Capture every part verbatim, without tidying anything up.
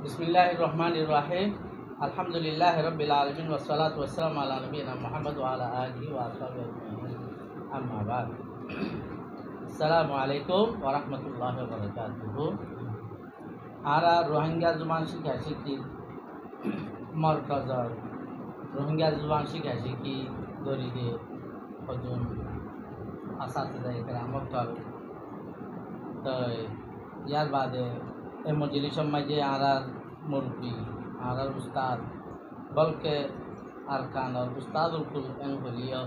بسم الله الرحمن الرحيم. الحمد لله رب العالمين، والصلاة والسلام على نبينا محمد وعلى آله وأصحابه أجمعين. أما بعد. السلام عليكم ورحمة الله وبركاته. Añára Rohingya zuban cíkacíkir morkozor Rohingya zuban cíkacíki goríde hodún asatiza ikram ókkol. Toi yar baade e mojlisor maze añárar murubbi, añárar ustad, bolke Arkanor ustad ókkol en hoilé yó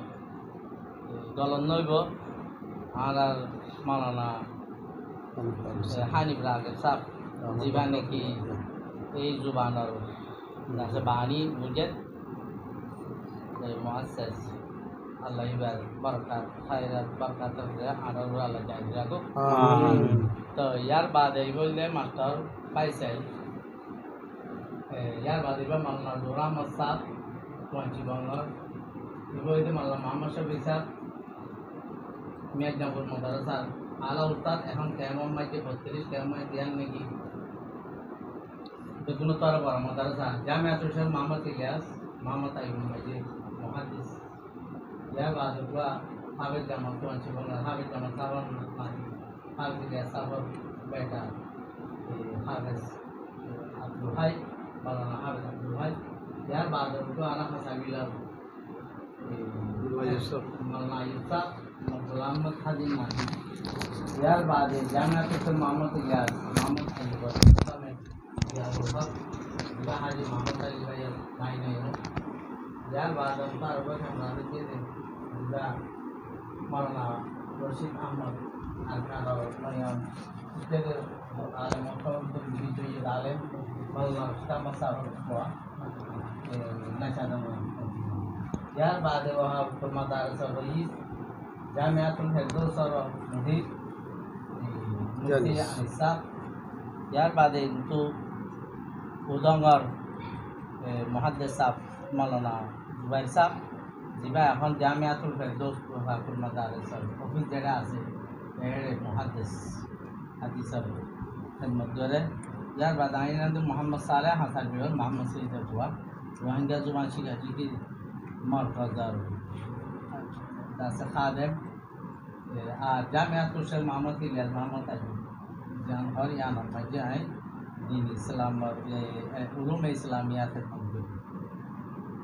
golot no óibo. Añárar Maulana, e, Hanif Rageb sáb, ziba niki ei zubanor asé bani mujed, e, muasses. Allah ibar borkat, hairat, borkat añárar uore Allah jari rakók. Amin. Toi yar baade ibá óilde mastor Faisal. E, yar baade ibá Maulana Nur Ahmad sáb, Kuanci Bongor. Ibá óilde Maulana Muhammad Shafi sáb, Mirzapuir madrasar ala ustad, ehón kemor maze, bottiríc kemor maze diyan niki. Beggúnor tóre boro madrasa, Jamiatul Sheikh Muhammad Ilyas, Muhammad Ayyub maze muhaddis. Yar baade uggwá Hafez Jamal, Kuanci Bongor Hafez Jamal sábor nati, Hafez Ilyas sábor beta, e, Hafez Abdul Hai, Maulana Hafez Abdul Hai. Yar baade uggwá añára Hasabilor, e, Maulana Ayyub sáb, Maulana Ayyub sáb, Maulana Ahmad Hajir nati. Yar baade Jamiatul Sheikh Muhammad Ilyas, Muhammad Ayyub sáb, Ziaul Hok, ibá Haji Muhammad Ali bái, bái nai. Yar baade añára uggwá kemra diyé de, ibá Maulana Rashid Ahmad Arkanor, mane, ite de alem, muhtaram, biddoyid alem, Maulana Rashid Ahmad sáb uggwá, e, Naishadan. Yar baade Wahabuddin Madrasar rais, Jamiatul Firdausor mudir, e, Mufti Anis sáb. Yar baade kintu Udongor, e, muhaddis sáb, Maulana Zubair sáb, ziba ehón Jamiatul Firdaus Wahabuddin Madrasar ofis zeta asé, ere muhaddis, hadisor hédmot goré. Yar baade añárar de Muhammad Saleh Hasabilor, Muhammad Saidor fua, Rohingya zuban cíkacíkir morkozor asé khadem. E, ar Jamiatul Sheikh Muhammad Ilyas Muhammad Ayyub, ziyan hoór yiánor maze añí din Islamor, e, e, ulume Islamiyat hédmot gorí.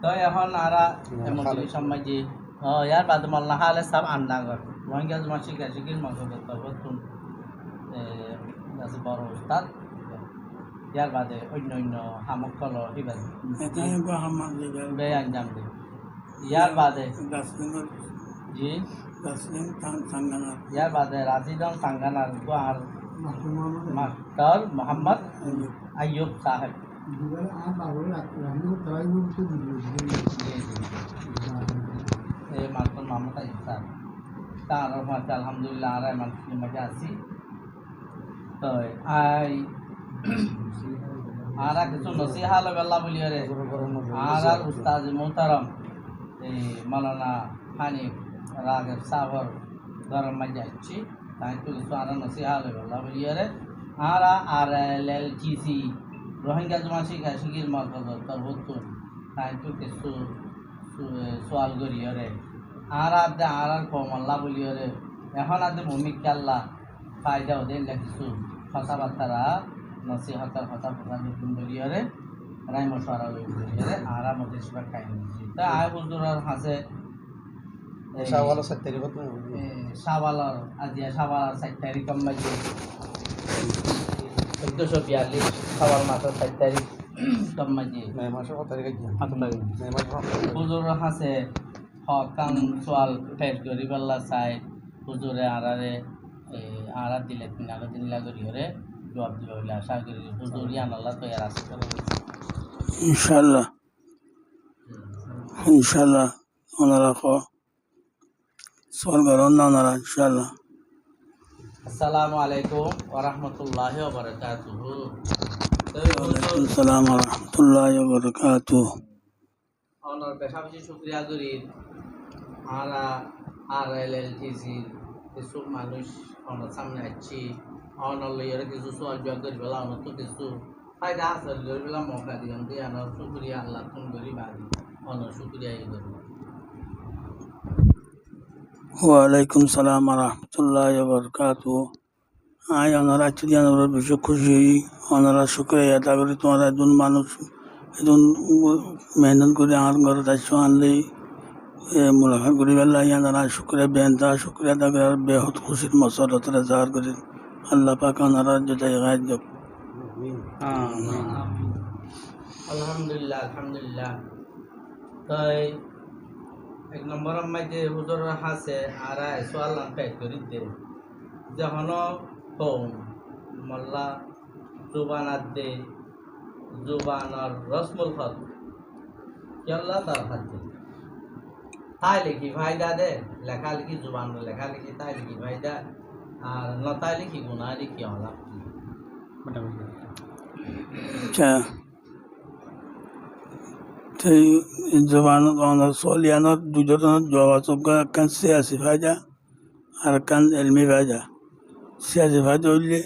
Toi ehón añára e mojlisor maze, o, yar baade Maulana Khaled sáb Amdangor, Rohingya zuban cíkacíkir morkozor torfóttun, e, asé boro ustad. Yar baade oinno oinno ham ókkol ibá, e, beyan jam de. Yar baade Dasling, ji? Dasling Tan-, Sangana. Yar baade Razidon Sanganar uggwá añár Mastor Muhammad Ayyub. Ayyub sáheb. Ji, ji. E Mastor Muhammad Ayyub sáheb. Tar fore alhamdulillah, añára e mojlisor maze así. Toi, ai, añára kessú nosíhat loibolla buliyóre, añárar ustaz muhtaram, e, Maulana Hanif Rageb sábor góror maze aiccí, tañttu kessú añára nosíhat loibolla buliyóre, añára R L L T C, Rohingya Zuban Cíkacíkir Morkozor torfóttun, tañttu kessú su-, e, sual goríyore. Añára adde añárar koumolla buliyore, ehón adde bumikkálla faida óde, endilla kessú hotábattara, nosíhotor hotá fotá nitum buliyore, rai mocuwara loi buliyore, añára mojlis ibá kaim goijjí. Toi añí huzuror hañsé, e, Cawalor sair tarikot na? E, Cawalor, aijja Cawalor sair tarikor maze, soiddocó biyallic, Cawal masor sair tarik. Tom maze. May masor hot tarik aijja? Hot tarik. May masor hot tarik. Huzuror hañsé hokkán sual pec goríbolla sai, huzure añárare, e, añárar dile tin añára din lagoriyore juwab dibo buli acá gorí. Huzur yián olla toiyar asé. Incállah. Incállah. Onora ko. Sual goron na onora, incállah. Assalamu alaikum wa rahmatullahi wa barakatuhu. Walaikum salam wa rahmatullahi wa barakatuhu. Onor beca beci cukuriya gorir. Añára R L L T C-r kessú manúic onor samne aiccí. Onor loiyore kessú sual juwab goríbolla, onottú kessú Hásil goríbolla mouka diyon de, yiánor cúkuriya Allattún gorí, badi onor cúkuriya gorí. Walaikum salam wa rahmatullahi wa barakatuhu. Añí onora aiccó de yiánor uore beci kúci ói, onorar cúkuriya ada gorí. Tuáñra edún manúic, edún mehénnot gorí añár górot aiccó, añár loi e, mulakát goríbolla, yián onorar cúkuriya, beintehá cúkuriya ada gorí, ar behód kúcir mosarrot zahir gorí. Allah pake onorar juda kháir douk. Amin. Alhamdulillah, alhamdulillah. Toi ek nombor or maze huzuror hañsé añára e sual pec gorí de, ze hono koum molla zuban adde, zubanor rosmul hot kiyólla dorhar de? Táile ki faida de? Lekálekhí, zuban lekálekhí táile ki faida? Ar no táile ki guná de, ki olab ki? Accá. Te zuban, onor sual yiánor dui dóronor juab asé, ekkán siyasi faida ar ekkán elmi faida. Siyasi faida óilde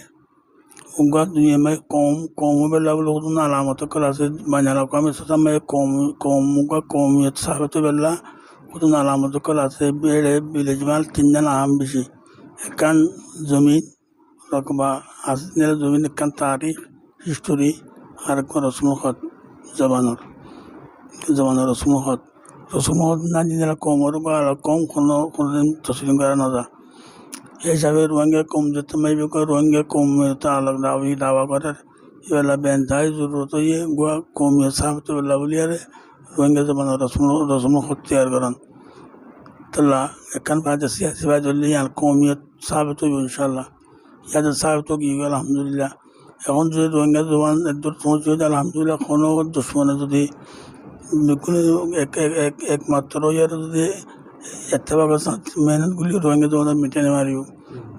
uggwá duniyar maze koum, koum óibolla bóli hodún alamot ókkol asé, bainal akwami sótar maze koum, koum, uggwá koumiyot sabit óibolla hodún alamot ókkol asé, bere, bilej mal, tinnán aham beci. Ekkán zomin, rokoba asé, nile zomin, ekkán tarik, histori, ar ekkán rosmul hot, zobanor, zobanor rosmul hot. Rosmul hot nái de nile koumor uggwá alak koum hono, honodin toslim gora no za. E hísabe Ruáingga koum zettót maze uggwá Ruáingga koumiyot alak dabi dawa gorer, ibálla beintehá zorurot óiye, uggwá koumiyot sabit óibolla bóliyore Ruáingga zobanor rosmul, rosmul hot toiyar goron. Tolla ekkán faida, siyasi faida óilde yián koumiyot sabit óibo, inshaAllah. Yián sabit ói giyói, alhamdulillah. Ehón zodi Ruáingga zuban eddur foóñsi giyói de, alhamdulillah, hono ducmone zodi beggúne ek, ek, ek, ekmatro iyóre zodi ettefak ar sáñte mehénnot goille Ruáingga zuban mitai no faribó.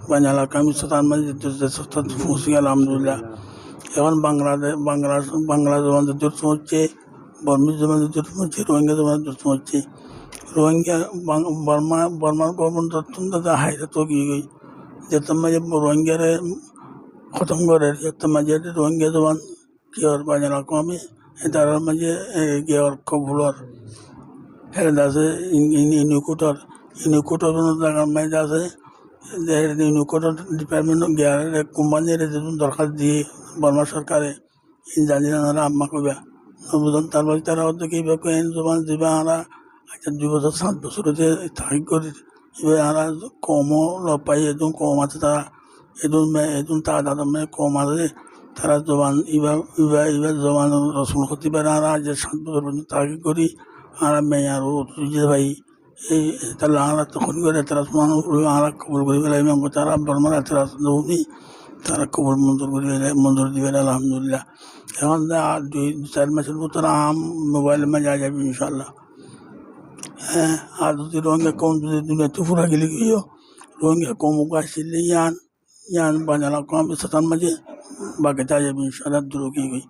Bainal akwami sótar maze eddur, eddur sótat foóñsi giyói, alhamdulillah. Ehón Bangla de, Bangla, Bangla zuban eddur foóñsiyé, Bormi zuban eddur foóñsiyé, Ruáingga zuban eddur foóñsiyé. Ruáingga, Bang-, Borma, Bormar government ottún de hairat ói giyói. Zettót maze Ruáinggare hótom gorer, zettót maze Ruáingga zuban ki or, bainal akwami idarar maze, e, ki or, kobul or. Héçe de asé In-, In-, Unicode or, Unicode or hono zagar maze de asé, de héçe de Unicode or department or giyóre, e, company re zedún dorhas diye Borma sorkare, in zanile onora amma hoiba. No buzón, tar bade tara hoó de ki, ibá kuen zuban, zibá añára, accá, dui bosór, sañt bosór óiye de tahkik gorir. Ibá añára koum loi fai, edún koum asé tara, edún me-, edún tadad or maze koum asé, tara zuban, ibá, ibá, ibá zuban rosmul hot ibáre añára aijja sañt bosór foijjonto tahkik gorí, añára meiyar uore tuzi fai. E, tolla añára to honi gorí, tara zuban uore añára kobul gorí félai, mane tara Bormar eteraz no fúni, tara kobul monzur gorí félai, monzur di félai, alhamdulillah. Ehón de ar dui, dui sair masor bútore añár mobail or maze ai zaibo, inshaAllah. Hé, ar zodi Ruáingga koum zodi duniyat tú fura geli giyó, Ruáingga koum uggwá accíl de yián, yián bainal akwami sótar maze baki táki zaibo, inshaAllah, duro giyói.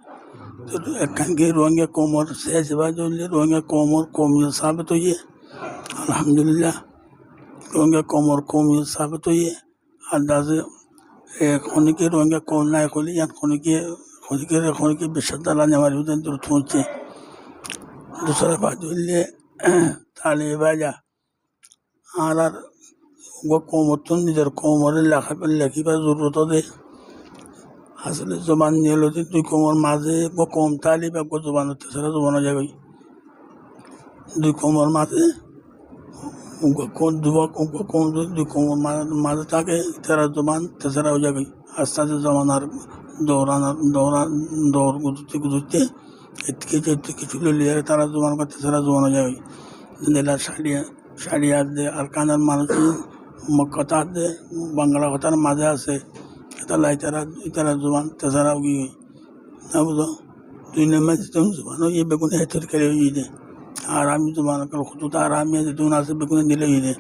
To ekkán ki Ruáingga koumor siyasi faida óilde Ruáingga koumor koumiyot sabit óiye, alhamdulillah. Ruáingga koumor koumiyot sabit óiye, ar de asé, e, honikka Ruáingga koum nái hoilé yián honikka, honikka, honikka biccác dala no mari, óde duro foóñsiyé. Dusra faida óilde talimi faida. Añárar uggwá koumottún nizor koumoré leká-, lekíbar zorurot óde. Asóle zuban niyolóti dui koumor mazé uggwá koum táile íba uggwá zubanor tesara zuban ói zagói. Dui koumor mazé uggwá koum, dui koum, uggwá koum zodi dui koumor ma-, mazé táke, ítarar zuban tesara ói zagói. Aste aste zomanar douran, douran, dour guzorte guzorte, ettu kessú, ettu kessú loi loi tará zuban uggwá tesara zuban ói zagói. Zendilla Sariya, Sariya de, Arkanor manúic, Mog hotá de, Bangla hotár mazé asé. Etolla ítara, ítara zuban tesara ói giyói. No buzó? Duniyar mazé zeddún zuban óiye, beggúne hé torikare óiye de. Arami zuban ókkol hudud, Arami zeddún asé, beggúne nile óiye de.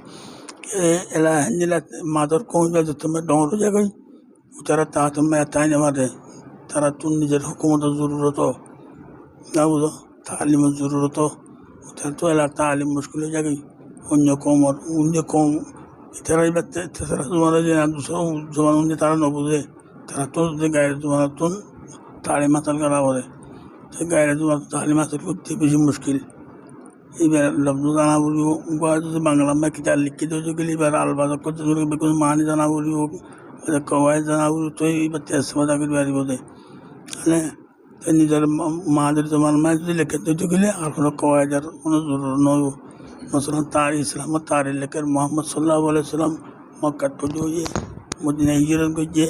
E, ela héndilla mador koum iba zeddún dóñr ói zagói. Ítara taáñtun maiya tái no fare. Tarattún nizor hókumotor zorurot ó. No buzó? Taalimor zorurot ó. Ítarattú ela taalim muckil ói zagói. Oinno koumor, oinno koum, ítara íba te-, tesara zuban ói zagói, dusra zuban óile tará no buzé. Tarattú zodi gair zubanottún talim hásil gora foré. Te gaire zuban talim hásil gorte beci muckil. Ibar lofzo zana foribo, uggwá zodi Bangla mazé kitab lekí de ói gile ibar alfaz oktor zodi beggún mani zana foribo, kowayed zana foribo, te ibar te istifada gori faribo de. Mane, te nizor ma-, madori zuban mazé zodi lekí de ói gile ar hono kowayedor hono zorurot no óibo. Masalan, tar-, Islamor tarikh lekér, Muhammad sallallahu alaihi wasallam Makkat foida óiye, Modinat hijrot goijje,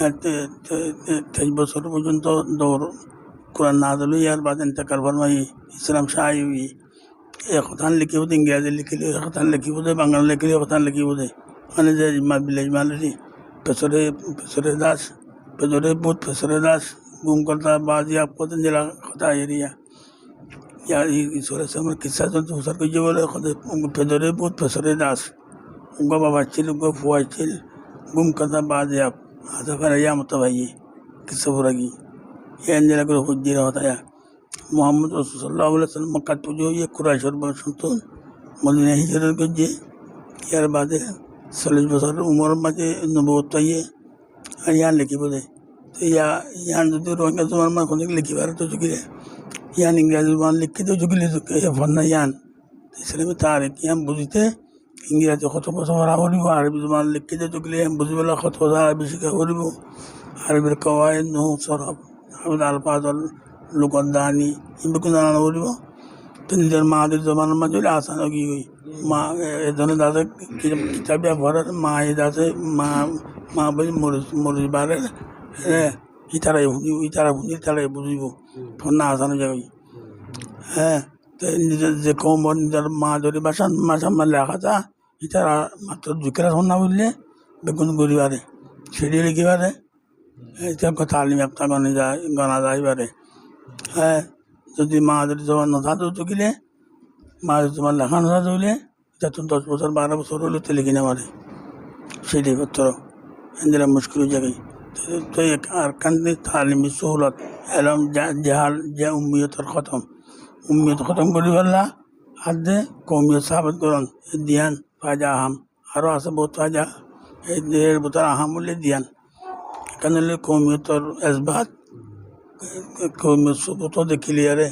e, te-, te-, te-, teic bosór foijjonto dour Kuran nazil ói, yar baade intekal formaiye, Islam cáhi óiye. E hotá lekibo de, Ingrazi lekile e hotá lekibo de, Bangla lekile e hotá lekibo de. Mane ze ma-, Bilal Malusi, pesore, pesore das, pesore bhut, pesore das, gum karta, baziyab, hotá endilla hotá aiyér ya. Ya, i-, Yusuf alaihissalamor kissa zodi fusar goijje bole, hode, pedore bhut, pesore das. Uggwá baf accíl, uggwá fua accíl, gum karta, baziyab, hasa fera ya moto baiye, kissa fura gi. Endilla gori hoijje hotá ya. Muhammad Rasul sallallahu alaihi wasallam Makkat foida óiye, Quraishor bonsóttun Modinat hijrot goijje. Yar baade chollic bosór umoror mazé nubuwot faiye. Ar yián lekibo de. Te ya-, yián zodi Rohingya zuban mazé hono leki fare de ói gile, yián Ingrazi zuban lekí de ói gile, e fonna yián. Islami tarik yián buzite Ingrazi hotó bosór fora foribo, Arobi zuban lekí de ói gile yián buzibolla hotó bosór Arobi cíka foribo. Arobir kowayed, nuhú, sorof, arobir alfaz, lugat dani, iín beggún zana foribo. Te nizor madori zubanor mazé óile asan ói giyói. Ma, e, e zone dase ki-, kitab ya forer, ma e dase, ma, ma boi moris, moris barer, e, ítara funi, ítara funi, ítara buzibo. Fonna asan ói zagói. Hé, te nizor ze koumor nizor madori báca, báca mazé leká za, ítara matro dui kelas fonna foille beggún gori fare, siri leki fare. Ítara talim yafta gona za-, gona zai fare. Hé, zodi madori zuban no táke de ói gile, madori zuban leká no táke de óile, ítara tun doc bosór, baró bosór óile te leki no fare. Siri fottoro. Endilla muckil ói zagói. Te, te ek Arkan de talimi suhulot, elom ja-, jahal, ja-, ummiyotor hótom. Ummiyot hótom gori fella, ar de koumiyot sabit goron, e diyan faida aham. Aró asé bout faida, e, er bútore aham óile diyan. Ekkán óile koumiyotor esbat, e, koumiyot subut de kiliyare,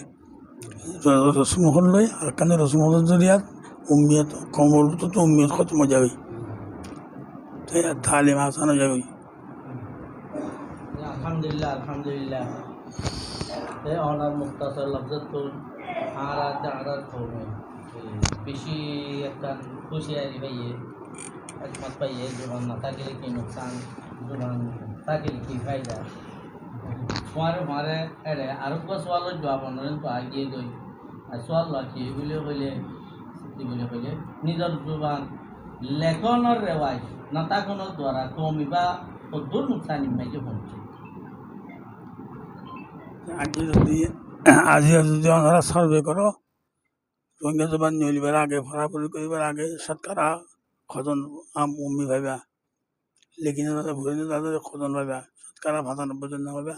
ro-, rosum hol loi, ar ekkán rosum hol zoriyat, ummiyot, koumor bútore ummiyot hótom ói zagói. Te talim asan ói zagói. Alhamdulillah, alhamdulillah. Te onar muktasar lofzottún añára, añárar koume, e, beci ekkán húciyari faiye, hikmot faiye, zuban no tákile ki nuksan, zuban tákile ki faida. Fuare fuare ere areggwá sualor juab onorentu aigiyé goi. Ar sual loi ki buli hoile, ki buli hoile, nizor zuban lekonor rewaj no tákonor duara koumi ba hoddur nuksani maze foóñse. Aijja zodi, aijja zodi onora survey goró, Rohingya zuban no óibar age, forafori goribar age, cótkara hozon am ummi faiba. Leki no zane, fori no zane, hozon faiba. Cótkara fañsanobboi zon no faiba.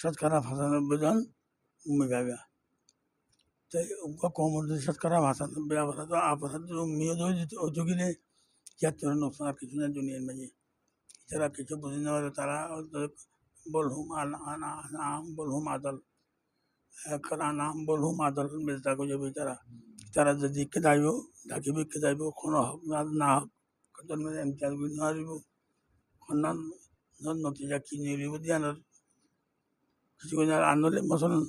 Cótkara fañsanobboi zon ummi faiba. Te uggwá koumor zodi cótkara fañsanobboi aforad, aforad ummi ói zodi, ói zodi gile, yar ttú nuksan ar kissú nai duniyar maze. Tara kissú buzi no fare, tara bolhum an-, an-, an-, bolhum adal. Ekkán anam bolhum adal mezda goi zaibo tara. Tara zodi ikke zaibo, dakibo ikke zaibo, hono hok na, na hok, hono mane imtiyaz gori no faribo. Hono no-, notija ki nilibo diyanor. Kissú gori no fare, anole, masalan,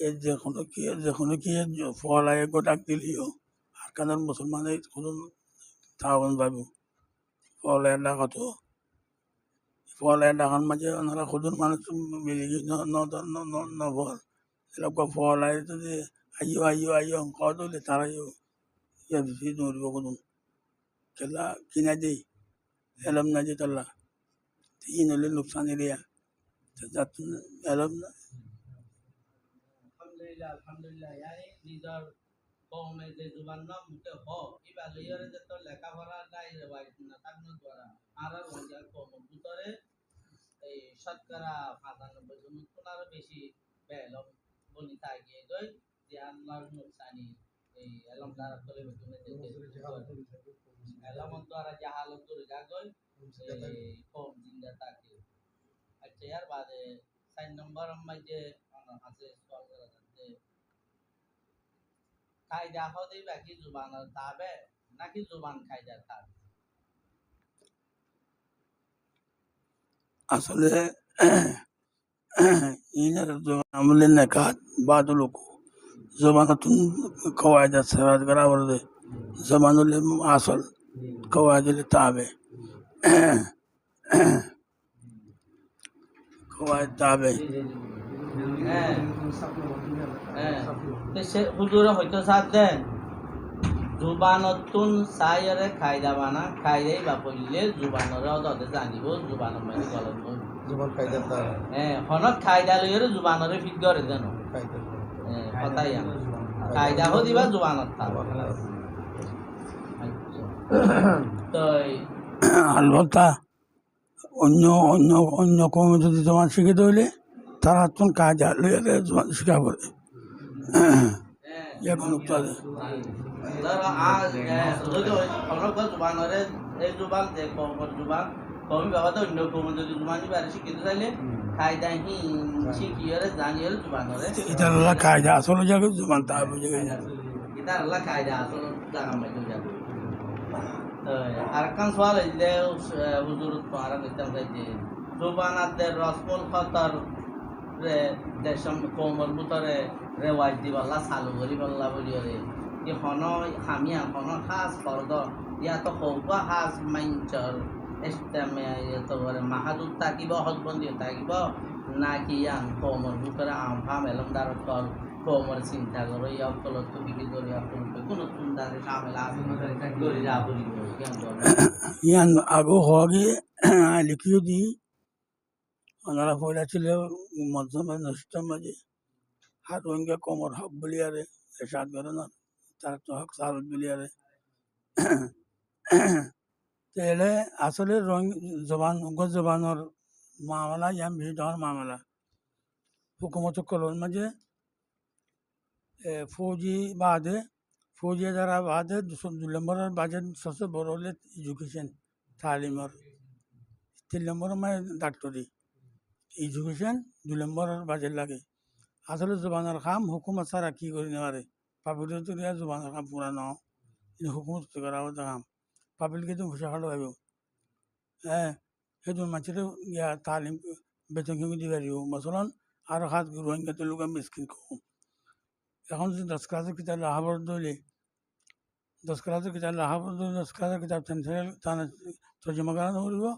e ze hono ki, ze hono ki, e folaye go dak dileyo, Arkanor musolmane hono tawun paibo. Folaye dak to, folaye dakon maze onora hodún manúc mili no, no, no, no, no fol. Elokkua folaye to de, "Aiyo, aiyo, aiyo," hoó de óile tara yo, ya beci duribo hodún. Kiyólla ki nai de, elom nai de tolla. Te iín óile nuksan eriya. Te zattún elom na. Alhamdulillah, alhamdulillah. Yani nizor koume ze zuban no muke hoó, íba loiyóre zetó lekáfora nai, rewaj no táknor duara añárar Rohingya koumor bútore ei cótkara fañsanobboi zonottún aró beci beelom boni táki giyé goi, ziyanor nuksani ei elomdar ókkole beggúne deke. Elomor duara jahalot duri za goi, ei koum zinda táke. Yar baade sair nombor or maze onor hañsé sual gorá zaitó, kaida hoó de ibá ki zubanor tabe naki zuban kaidar tabe? Asole, iín ar zuban amole nekat badul uku. Zubanottún kowaid ar serat gorá foré de. Zuban óile asol, kowaid óile tabe. Kowaid tabe. Hé, hé. Te se huzure hoito sar de, zubanottún saiyóre kaida bana, kaida ibá foille zubanore ódode zanibo, zubanor maze golot óibo. Zuban kaida ta. Hé, hono kaida loiyóre zubanore fit gore de no. Kaida. Hé, hotá iyan. Kaida hoó de ibá zubanor ta. Zubanor ta. Toi albotta oinno, oinno, oinno koume zodi zuban cíkito óile, tarattún kaida loiyóre zuban cíka foré. Yá hono nukta de. Dóro, a, e, zodi hono ekkan zubanore, ei zuban ze koumor zuban, koumi babade oinno koume zodi zuban ibáre cíkito saile, kaida hín cíkiyóre, zaniyóre zubanore. Ítaralla kaida asol ói zagói, zuban tabe ói zagói. Ítaralla kaida asol zagar maze ói zagói. Toi arekkán sual óilde, e, huzur, tuáñra hoitám saidde, zuban ar de rosmul hotorre decor koumor bútore rewaj dibálla, salu goríbálla buliyóre, ki hono ham iyan, hono hás fordo, yá to hoggúa hás maincór ijtimaiyot mahadud tákibo, hódbondi tákibo, naki iyan koumor bútore am ham elomdar ókkol, koumor sinta goróya ókkolottu, fikir goróya ókkolottu, beggúnottún dare camel asé, gorí raká foribo, iyan gorí. Iyan agó hoó giyé, aññí likíyo de, onora foila cíle mozoma nocítor maze, hár Rohingya koumor hók buliyóre, ercad goron, tarattú hók salot buliyóre. Tóile asole Rohing-, zuban, uggwá zubanor mamela, iyan beci dóñr mamela. Hukumot ókkolor maze, e, fouji baade, fouji edara baade du, dui lomboror baade sobse boro óile education, talimor. Tin lomboror maze daktori, education dui lomboror baade lage. Asole zubanor ham hukumot sára ki gorí no fare? Public ot zubanor ham fura no. Iín hukumot ot gorá fore ham. Public e to foisa hárto faibo. Hé, hétun maincóre iyan talim, beton keén gorí di faribo. Masalan, aró hás Rohingya to luk miskin koum. Ehón zodi doc kelasor kitab leká fore de óile, doc kelasor kitab leká fore de óile, doc kelasor kitab translate, tana torjuma gorá no foribo.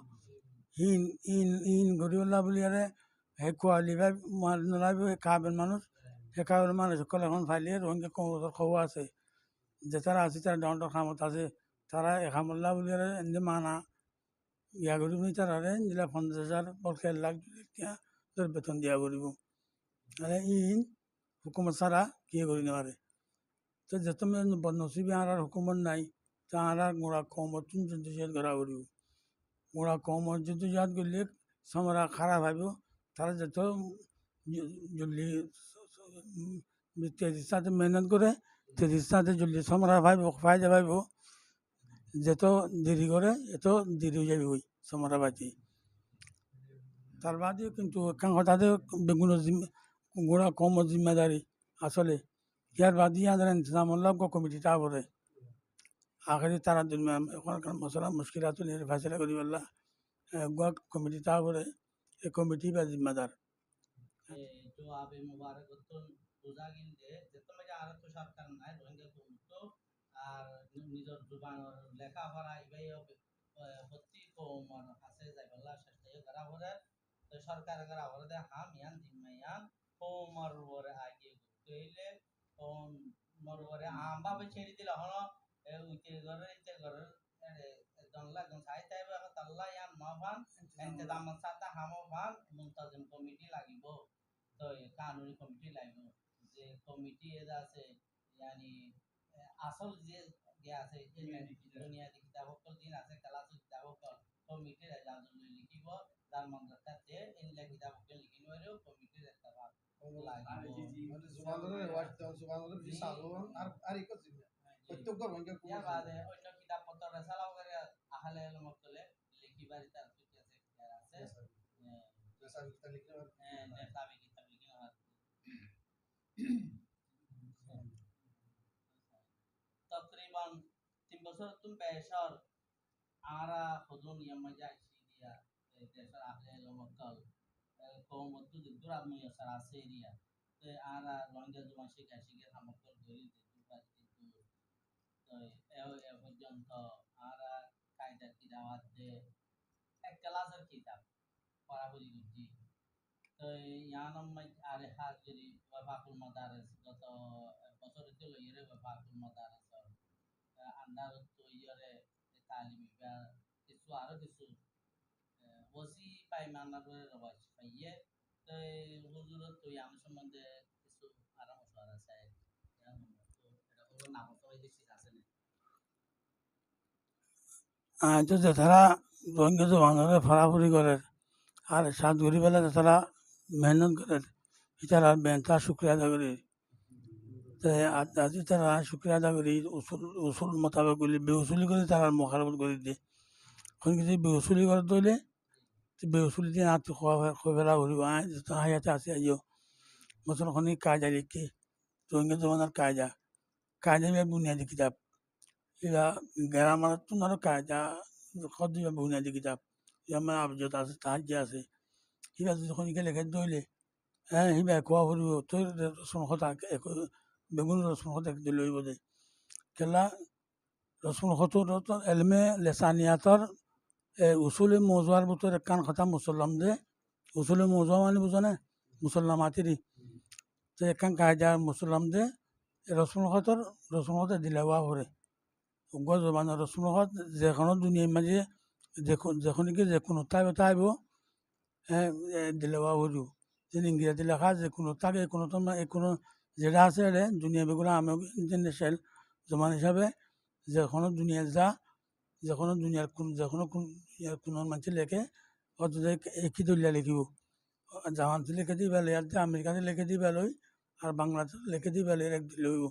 Hín, hín, hín goríbálla buliyóre, hé qualify manúic no laibo, hé kabil manúic, hé kabil manúic ókkol ehón faile Rohingya koum asé, zetará asé, tará dóñr dóñr hamot asé, tará e hamolla buliyóre ende mana, iyan goríbo, tarare endilla fonzaic házar bolke ek lak tiya dóri beton diya foribo. Tóile iín hukumot sára kiyé gorí no fare. Tói zeto bodnosibi añárar hukumot nai, tói añárar gura koumottún jiddojohod gorá foribo. Gura koumot jiddojohod goille somora háraf faibo, tará zeto ju-, julli tezir sáte mehénot gore, tezir sáte julli somora faibo, faida faibo. Zeto deri gore, eto deri ói zaibo goi, somora faite. Tar bade kintu ekkán hotá de beggúnor zim-, gura koumor zimmadari asole. Yar bade iyanor intizam olla uggwá komiti táka fore. Ahéri tará durmiyana ehón ekkán mosola muckil asé, iyanor faisala goríbálla, e, uggwá komiti táka fore. E komiti ibá zimmadar. E, juabe Mubarak ottún buzá giyé de, zeto maze añárar to sorkar nai, Rohingya koum to, ar nizor zubanor leká fora ibá yo, e, fottí koumor hañsé zaibálla cesta gorá fore, to sorkare gorá fore de ham iyan, zimma iyan koumor uore aigiyé. Tóile koumor uore am bábe céçi dile hono, e, uite gorer, ite gorer, e, ekzon olla ekzon sai táibo, ehón talla iyan no fan, intizamor sáte ham fan, muntazim komiti lagibo. Toi kanuni komiti lagibo. Ze komiti ede asé, yani, e, asol ze, ze asé, e, buniyadi kitab ókkol zin asé, kelasor kitab ókkol, komitir ejazot loi likibo, zar mon zar táke, endilla kitab ókkol liki no faribo, komitir ettefak lagibo. Mane zubanore rewaj don, zubanore bici sazo, ar, ar ikko zimma. Ji. Prottek ghor bangiyar kuno. Yar bade onno kitab pottor risala wagera ahale elom okkole liki fari tar asé, e, Eh, ne, tablighi, tablighi no. Takriban tin bosór tún beci ór añára hodún iyán maze aiccí diya, e, decór ahle elóm ókkol, e, koum ottú zeddúr muyassar asé diya. Te añára Rohingya zuban cíka cíkir ham ókkol gorí zeddúr fari zeddúr. Te e, e foijjonto añára kaidar kitab adde ek kelasor kitab forafori goijjí. Toi yián or maze are hás gorí Wefakul Madaris, goto ek bosór óite loiyóre Wefakul Madaris or, eh, under ottu loiyóre e talim iba kessú aró kessú, eh, wasi faimanor uore robac faiyé. Toi huzur ottu yián or sombonde kessú aró mocuwara sai. Yián or maze to eta hoibo na, hoito beci asé ne. Aññí to zetará Rohingya zubanoré forafori gorér, ar cát gorí bela zetará mehénnot gorér, ítarar beentahá cúkuriya ada gorí. Te a-, aññí ítarar cúkuriya ada gorí, usul, usul mutabek buli beusuli gorí ítarar muhálafot gorí de. Hon kissú beusuli gorér de óile, te beusuli de añáttu hoi fe-, hoi fela foribo, aññí zeto háyate así aiyó. Mosolan, hon kaida leikké, Rohingya zubanor kaida. Kaida iba buniyadi kitab. Iba grammar ottún aró kaida, hodde iba buniyadi kitab. Iba mane Abjad asé, Tahajji asé. Iba zodi honikka leké de óile, hé, iba kuwa foribo, toi rosmul hot ek, beggún rosmul hot ek dile óibo de. Kiyólla rosmul hot, elme lesaniyator, e, usule mouzuar bútore ekkán hotá musollam de, usule mouzu mane buzó né? Musollam atiri. Te ekkán kaida musollam de, e rosmul hotor, rosmul hot dile ówa fore. Uggwá zubanor rosmul hot ze hono duniyar maze ze ko-, ze honikka ze kunuttú táibo, táibo, e, e, dile ówa foribo. Zeén Ingirati leká ze kunuttú táke, e kunuttú ma-, e kunu zeçé asé re, duniyar beggún am international zuban hísabe ze hono duniyat za, ze hono duniyar kun-, ze hono kun-, duniyar kunor maincé leké, ótode ek-, ekí dóilla lekibo. Japan ot leké de íba loi, ar Amerikat leké de íba loi, ar Bangladesh leké de íba loi, ek dóilla óibo.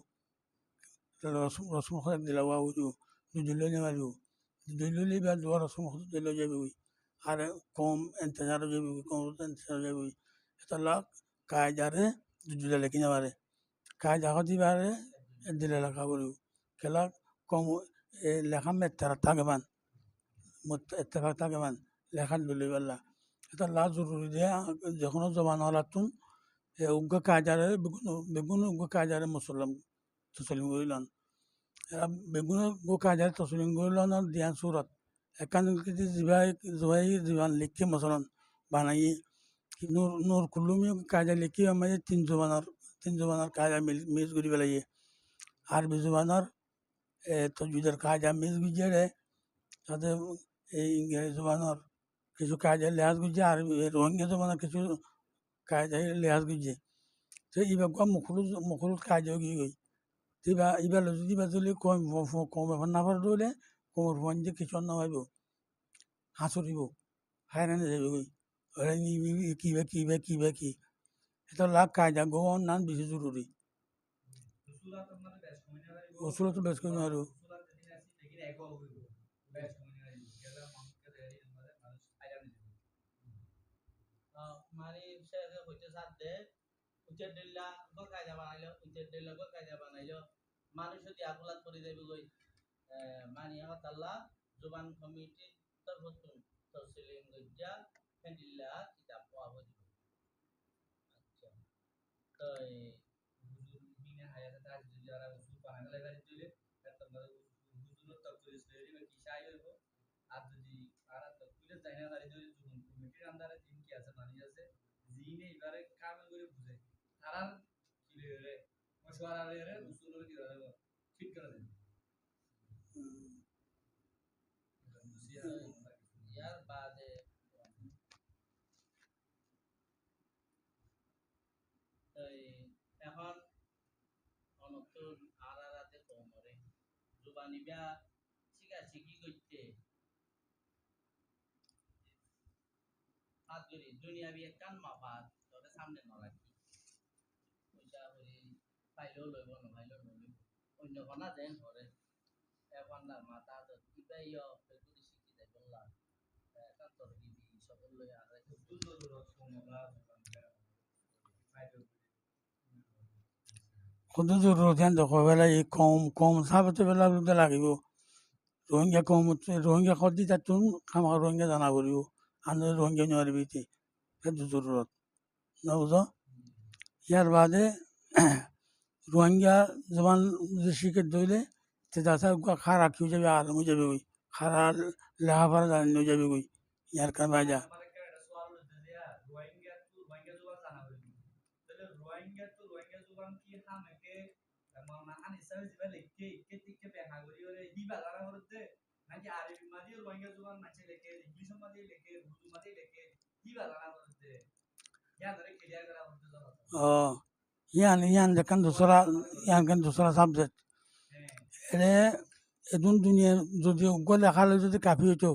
Rosmul, rosmul hot ek dóilla ówa foribo, dui dóilla ói no faribo. Dui dóilla óile íba duwá rosmul hot dui dóilla ói zaibogói. Ar koum entezar ói zaibogói, koum entezar ói zaibogói. Etolla kaidare dui dóilla lekí no fare. Kaida hot ibare ek dóilla leká foribo. Kiyólla koum, e, leká mettara táke ban. Mot-, ettefak táke ban. Leká dóilla óibolla. Etolla zoruri de, ze hono zuban olattún, e, uggwá kaidare, beggún, beggún uggwá kaidare musollam toslim gorí lon. Era beggúne uggwá kaidare toslim gorí lonor diyan surot. Ekkán lekí de ziba, ziba zuban lekí, mosolan, banaiyé. Nur, Nur Kullumi kaida lekí, ar maze tin zubanor, tin zubanor kaida mil-, mix gorí felaiyé. Arbi zubanor, e, tojwidor kaida mix goijjé re, tade, e, Ingres zubanor kessú kaida lehaz goijjé, ar Rohingya zubanor kessú kaida lehaz goijjé. Te iba uggwá mukhtalif, mukhtalif kaida ói giyói. Te iba, iba loi zodi iba zodi koum, fo-, fo-, koume fo-, no fore de óile, koumor fuain de kessú no faibo. Hasuribo. Háiran ói zaibogói. Ore ni, ni, ni, ki ba, ki ba, ki ba, ki. Etolla kaida gán nan beci zoruri. Usulottú beci gán aró. Ah, mani, se hoite sar de, ucce dilla gó kaida banailo, ucce dilla gó kaida banailo, manúic odi akulat gori zaibo goi. Eh, mani, hotalla zuban komitir torfóttun toslim goijja, héndilla kitab ówa foribo. Accá. Toi huzur híne hayate táke zodi añára usul banai félai fari dile, ettór maze huzur, huzuror tafsir sori ba ki sai óibo? Ar zodi añára tafsir zai no fari dile, zuban komitir andare zin ki asé, manúic asé, zine ibare kamil gori buze, tarár ki loi re, mocuwara loi re, usulor ki loi re, thík gori de. Hmm. Yar bade Toi ehón onottor añárar de koumore zubani ba cíka cíki goitté. Hás gorí duniyabi ekkán mafad tore samne no rakí. Foisa kori faileo loibo, no faileo no loibo. Oinno fana den hore. E fana mata to iba yo beggúne cíki zaibolla. Ekkán torgibi Hoddúr zorurot yián de hoi félaiye, koum, koum sábete bela bela lagibó. Rohingya koum, Rohingya hoddé tattún hámaká Rohingya zana foribó. Ar noóile Rohingya no faribó ite. Hoddúr zorurot. No buzó? Yar baade Rohingya zuban zodi cíke dóile, te dasa uggwá hára ki ói zaibo, alem ói zaibo goi. Hára leháfora zani ói zaibo goi. Yar kan baja. Ó, yián, yián ekkán dusra, yián ekkán dusra subject. Ere, edún duniyai zodi uggwá lehále zodi kafi óito,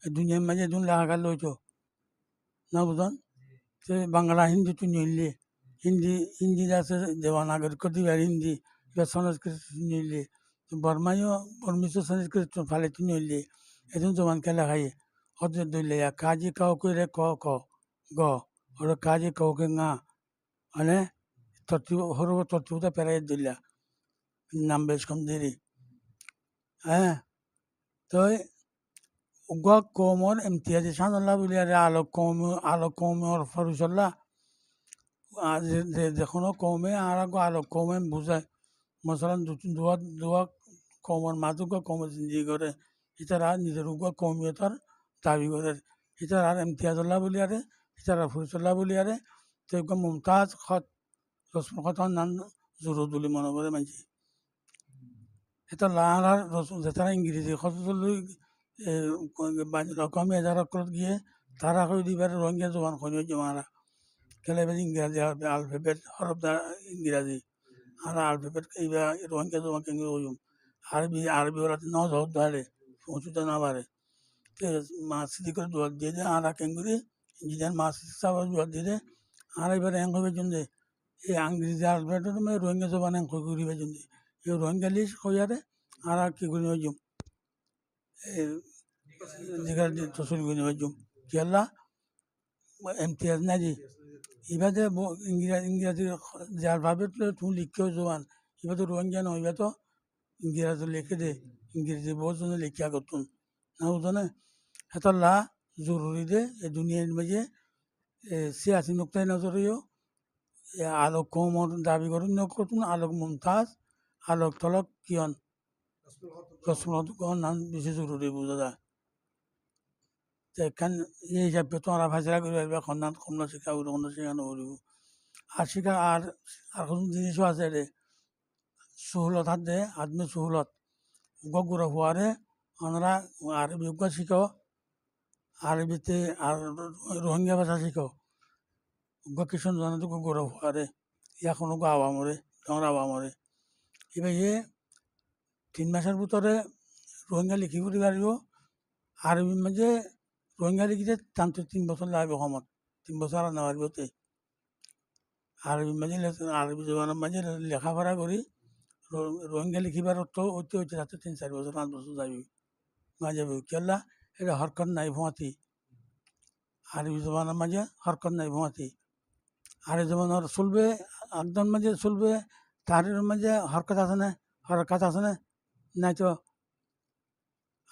e duniyai maze edún lehále óito. No buzón? Te Bangla, Hindi tún no óile, Hindi, Hindi asé Devanagari, Kodibar Hindi, iba Sanskrit tún no óile, te Borma yó, Bormi so Sanskrit tún fale tún no óile, edún zuban kiyá leháiye? Hoddúr dóilla, kaji kau kere ko, ko, go, ore kaji kau ke nga, mane, tortib, horof tortib ta ferai dóilla. Nam beci kom deri. Há, toi uggwá koumor imtiyazi cánolla buliyaré alok koum, alok koumor forisolla, a, ze, ze, ze hono koume añára uggwá alok koum buzai. Masalan, du, duwá, duwá koumor mazé uggwá koume zindigi goré, ítara nizor uggwá koumiyotor dabi gorér, ítarar imtiyazolla buliyaré, ítarar forisolla buliyaré, te uggwá mumtaz hók, rosmor hók nan zorurot buli mone goré maincé. Hétolla añárar rosm, zetará Ingreji hók loi, e, bainul akami edará ókkolot giyé, tará hoi de ibáre Rohingya zuban hoi no faijjum añára. Kiyólla ibá Ingreji alfe-, alfabet, horof dara Ingreji. Añára alfabet ibá Rohingya zuban keéngori hoijjum? Arobi, Arobi ola to no zor dóre, foóñsito no fare. Te Masidi goré zuwab diyé de, añára keéngori, enjiniyar Masidi sábe zuwab diyé de, añára ibáre eén hoi faijjum de, e Ingreji alfabet ot Rohingya zuban eén hoi gori faijjum de. E Rohingya lis hoiyaré, añára ki gori no faijjum? E, digar di tosol gori no faijjum. Kiyólla? Imtiyaz nai de. Ibá de bo-, Ingra-, Ingreji ze alfabet loi tuñí likkó zuban, ibá to Rohingya no, ibá to Ingreji leké de, Ingreji bout zone lekké agottún. No buzó né? Hétolla zoruri de, e duniyair maze, e, siyasi nuktai nozor yó, e, alok koumor dabi goron, no goron, alok mumtaz, alok tolok kiyón, rosmor hók nan beci zoruri buza za. Te ekkán e hísabe tuáñra faisala gori fariba, honnán, honnán cíka foribo, honnán cíka no foribo. Ar cíka ar, ar hono jinis ó asé de, suhulot ar de, admi suhulot. Uggwá gura fuare, onora Arobi uggwá cíko, Arobi te ar Rohingya báca cíko. Uggwá kissú no zane de uggwá gura fuare, ya hono uggwá awamore, dóñr awamore. Ibá ye tin masor bútore Rohingya liki fori faribo. Arobir maze Rohingya likite tantú tin bosór lagibo homot. Tin bosór ar no faribo te. Arobir maze le-, Arobi zubanor maze le-, leháfora gori Ro-, Rohingya likibar otto óite óite tantú tin sair bosór, fañs bosór zaibo. No zaibo. Kiyólla? Ere horkot nai, fuáñti. Arobi zubanor maze horkot nai, fuáñti. Arobi zubanor sulbe ekdom maze sulbe tahriror maze horkot asé né? Horkot asé né? Nai to.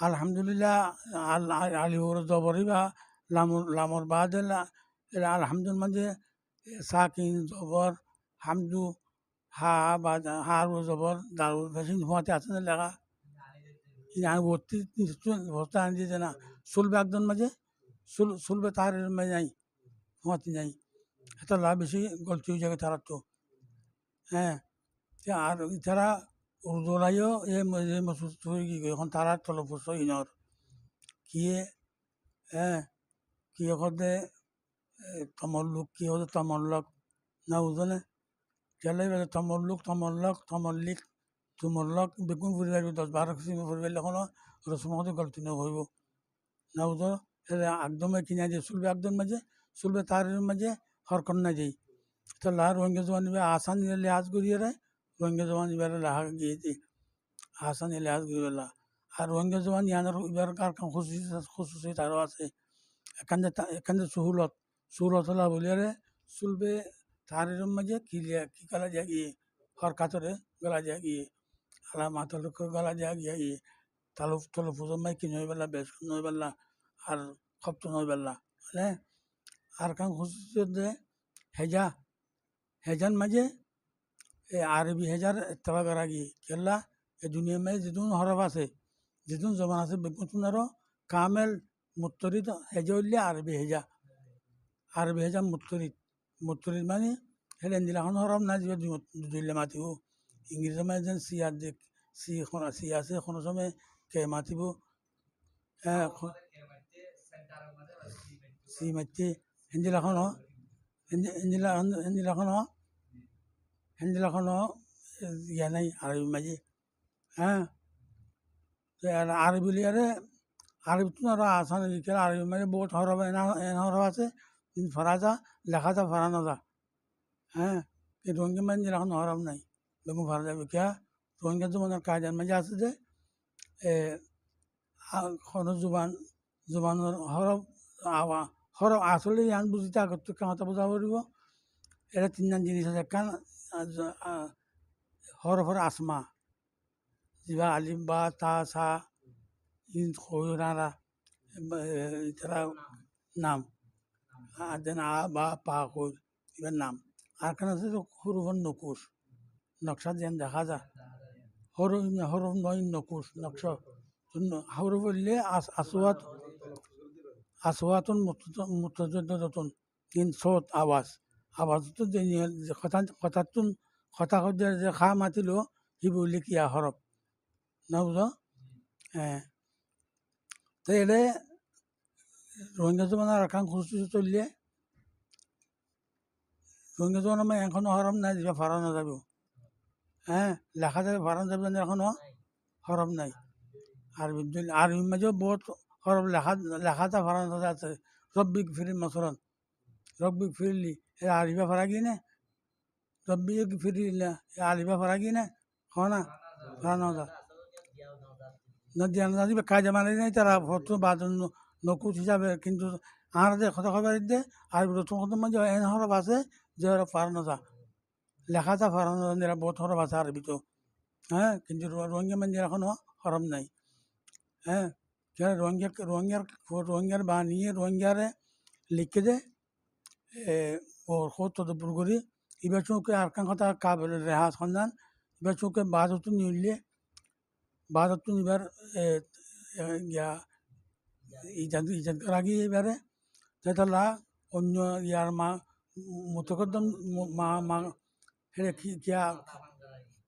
Alhamdulillah, al-, al-, alif ore zobor ibá, lamor, lamor baade la-, ela alhamdur maze, e, sakin, zobor, hamdu, ha, ba, ha ore zobor, dal ore fecin, fuáñti asé né leká? Iyan botti, botti ani diye na. Sulbe ekdom maze, sul-, sulbe tahriror maze nai, fuáñti nai. Hétolla beci golti ói zagói tarattú. Hé, te ar itará Urdu ola yó, e mo-, e mosbut ói giyói, ehón tará tolofus ói no ar. Kiyé, hé, kiyé hoó de, e, tomolluk, kiyé hoó de tomollok, no buzó né? Kiyólla ibá de tomolluk, tomollok, tomollik, tumolok, beggún fori faribo, doc baró kisim fori faille hono rosmor hoté golti no óibo. No buzó, ere ekdom ki nai de, sulbe ekdom maze, sulbe tahriror maze horkot nai de. Hétolla Rohingya zuban ibá asani lehaz goriyóre, Rohingya zuban ibáre leká giyé de. Asani lehaz goribolla. Ar Rohingya zuban iyanor ibár ar ekkán hususi, hususiyot aró asé. Ekkán de ta-, ekkán de suhulot, suhulot hola buliyóre, sulbe tahriror maze ki liya, ki gola diya giyé, horkatore gola diya giyé, alamat gola diya giyé, talaf-, talafuzor maze ki no óibolla, beci no óibolla, ar hóbto no óibolla. Mane, ar ekkán hususiyot de heja, hejar maze, e, Arobi hejar ettefak gora giyé. Kiyólla, e duniyar maze zedún horof asé, zedún zoban asé, beggúnottún aró kamel muttorid heja óilde Arobi heja. Arobi heja muttorid. Muttorid mane, héçe endilla honó horof nai, ziba du-, du-, duilla matibo. Ingreji maze zen si ar de, si hon-, si asé, honó somoi ke matibo. Hé, ho-, si maitte, héndilla honó, héndi-, héndilla, héndilla honó, héndilla honó, e, iya nai Arobi maze. Hé. Te ar Arobi liyóre, Arobittún aró asan, Arobir maze bout horof, en, en horof asé, in fora za, leká za, fora no za. Hé, e Rohingya maze endilla honó horof nai. Beggún fora zaibo. Kiyá? Rohingya zobanar kaidar maze asé de, e, a, honó zoban, zobanor horof, awa-, horof asóle yián buzíte agottu ekkán hotá buzá foribo. Ere tinnán jinis asé, ekkán, a, z-, a, horofor asma. Ziba alif, ba, ta, sa, in hoiyo nara, ba, e, itara nam. A, den a, ba, pa, hoi, ibar nam. Ar ekkán asé de hurufor nukush, nokshá ziyan deká za. Horof, horof no, in nukush, nokshá. Tun horof óile as-, aswat, aswatun mut-, mutajaddidotun. In sot, abas. Abas to de niye, de hotá, hotáttún, hotá hoiddé de há matilo, híba óile kiyá horof. No buzo? Hé. Te ere Rohingya zobanar ar ekkán hususiyot óilde, Rohingya zobanar maze ehóno horof nai, ziba fora no zaibo. Hé, leká zaibo, fora no zaibo, ehóno horof nai. Arobi, Arobir maze bout horof leká, leká za, fora no za asé. Rabbi gfirli masalan. Rabbi gfirli, e alif ba fora giyé né? Rabbi gfirli, e alif ba fora giyé né? Hó na? Fora no za. No diya no za, ziba kaida mane nai, tara fottó bade no-, nukush hísabe, kintu añára de hotá hoibar de, Arobi rotun hotár maze en horof asé, ze horof fora no za. Leká za, fora no za, endilla bout horof asé Arobittú. Hé, kintu Ro-, Rohingya maze endilla honó horof nai. Hé, kiyá Rohingya, Rohingyar, Rohingyar baniye, Rohingyare leikké de, e, or hoót todobbur gorí, ibar cúke ar ekkán hotá kabele lehaz hondán, ibar cúke baárottú niyóille, baárottú ibar, e, e, iya, ijad, ijad gorá giyé ibare, te tolla oinno iyar ma-, mutakoddom ma-, ma-, héçe ki, kiyá,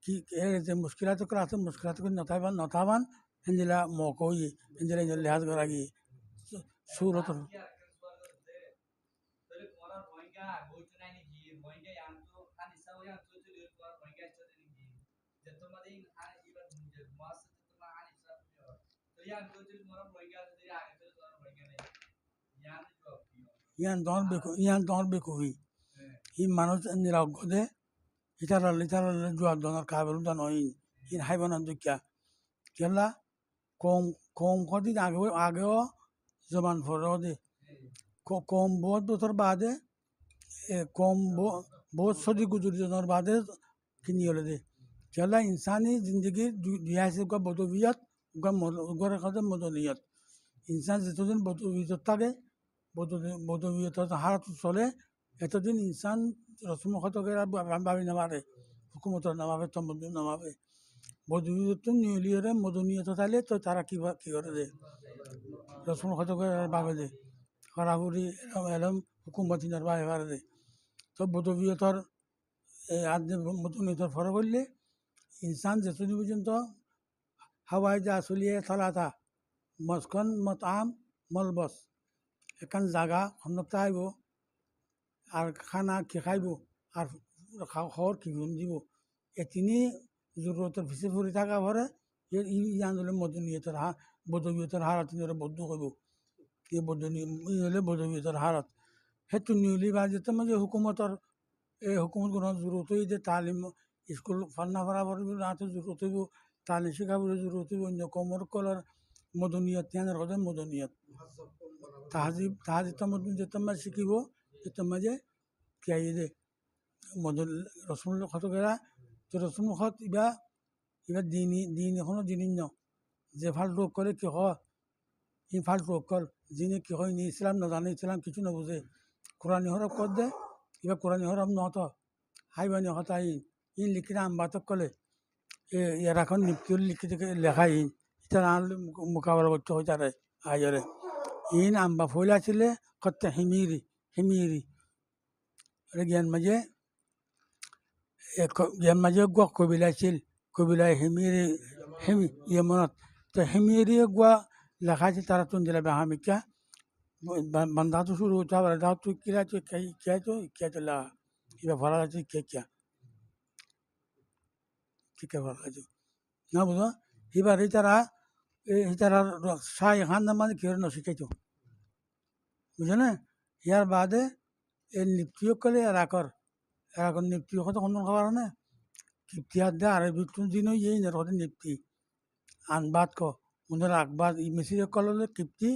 ki, héçe ze mushkilat ókkol asé, mushkilat ókkol no táiban, no táiban, héndilla mouka óiye, héndilla, héndilla lehaz gorá giyé. Su-, surot. Yián doñr beku-, yián doñr bekufi. Hí manúic endilla uggwá de, hítarar, hítarar juab donor kabel uda no hín. Hín háibo na dukkiya. Kiyólla, koum, koum hodin age, age ó zoban fore ó de. Ko-, koum bout bosór baade, e, koum bo-, bout sódi guzori zonor baade kini óile de. Kiyólla insáni zindigir dui, dui asé, uggwá bodowiyot, uggwá mod-, uggwáre hoó de modoniyot. Insán zetodin bodowiyot táke, bodowi-, bodowiyotor halot sole, etodin insán rosmul hotoke ba-, ba-, babi no fare, hukumotor no babe, tomoddor no babe. Bodowiyottun niyoli ore modoniyot táile to tara ki ba-, ki gore de? Rosmul hotoke babe de. Horafuri elom, elom hukumot inor babe fare de. To bodowiyotor e, adde modoniyot fore goille, insán zetodin foijjonto hawaiya suliya talata, maskon, mat'am, malbas, ekkán zaga honnot táibo, ar hána ki háibo, ar há-, hóor ki fundibo, e tini zorurotor fise fori táka fore, e, i-, iyan óile modoniyotor ha-, bodowiyotor halot, inore boddu hoibo. E bodoni-, iyan óile bodowiyotor halot. Héttu niyoli baade to maze hukumotor e hukumot gunor zorurot óiye de, talim, iskul fanna fora foribo, rato zorurot óibo, talim cíka foribo, zorurot óibo, oinno koumor ókkolor modoniyot, tiyanor hoó de modoniyot. Tahzib, tahzib tamoddun zettót maze cíkibo, zettót maze ki aiyé de, modon rosmul hót gera, to rosmul hót iba, iba dini, dini hono jinis no. Ze faltu ókkole ki hoó, in faltu ókkol, zine ki hoó, ine Islam no zane, Islam kissú no buze. Kurani horof hoó de, iba kurani horof no to. Háibani hotá in, in likí de ambat ókkole, e, Erakor nifti ot likí de leká in, itará añár muk-, mukabela goittó hoó itará aiyóre. In amba foila asíle, hotte himiri, himiri. Ore giyan maze, e, ko-, giyan maze uggwá kobila asíl, kobila himiri, himi-, Yemonot. To himiri uggwá leká asíl tarattú endilla behamikká, ba-, banda to cúru óito, abar dá to kira to, ki, ki to, ki to la, iba fora to ki, ki. Cíkka fora to. No buzo? Ibare itara, e, itara cáhi hándan maze kiyóre no cíkaito. Buzo né? Yar baade e nifti ókkole Erakor, Erakor nifti hoó de hondilla hoó né? Kifti adde Arobittún zin óiye, inore hoó de nifti. Anbat hoó, unor akbat, i Misiri ókkol óile Kifti,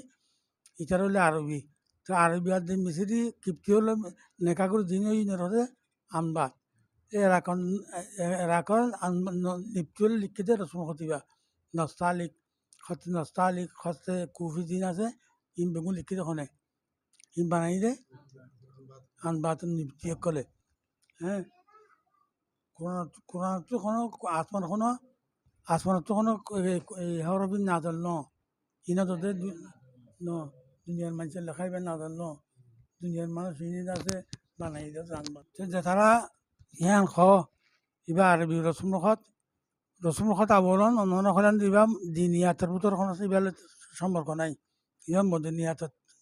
itará óile Arobi. To Arobi adde Misiri, Kifti óile neka gorí zin óiye, inore hoó de anbat. E Erakor, e, e, Erakor an-, no-, nifti óile likké de rosmul hót iba. Nastalik, hótte Nastalik, hótte Kufi zin asé, in beggún likké de hone. In banaiyé de anbat nifti ókkole. Hé? Kuran, Kuran to hono, asman hono, asman to hono, e, e, horof in nazil no. Ina to de du-, no, duniyar manúce leká iba nazil no. Duniyar manúc ini asé, banaiyé de anbat. Te zetara yián hoó, iba Arobi rosmul hót, rosmul hót abolon, onnora hoilan de iba diniyator bútore hono iba loi somporko nai. Iba modoniyat,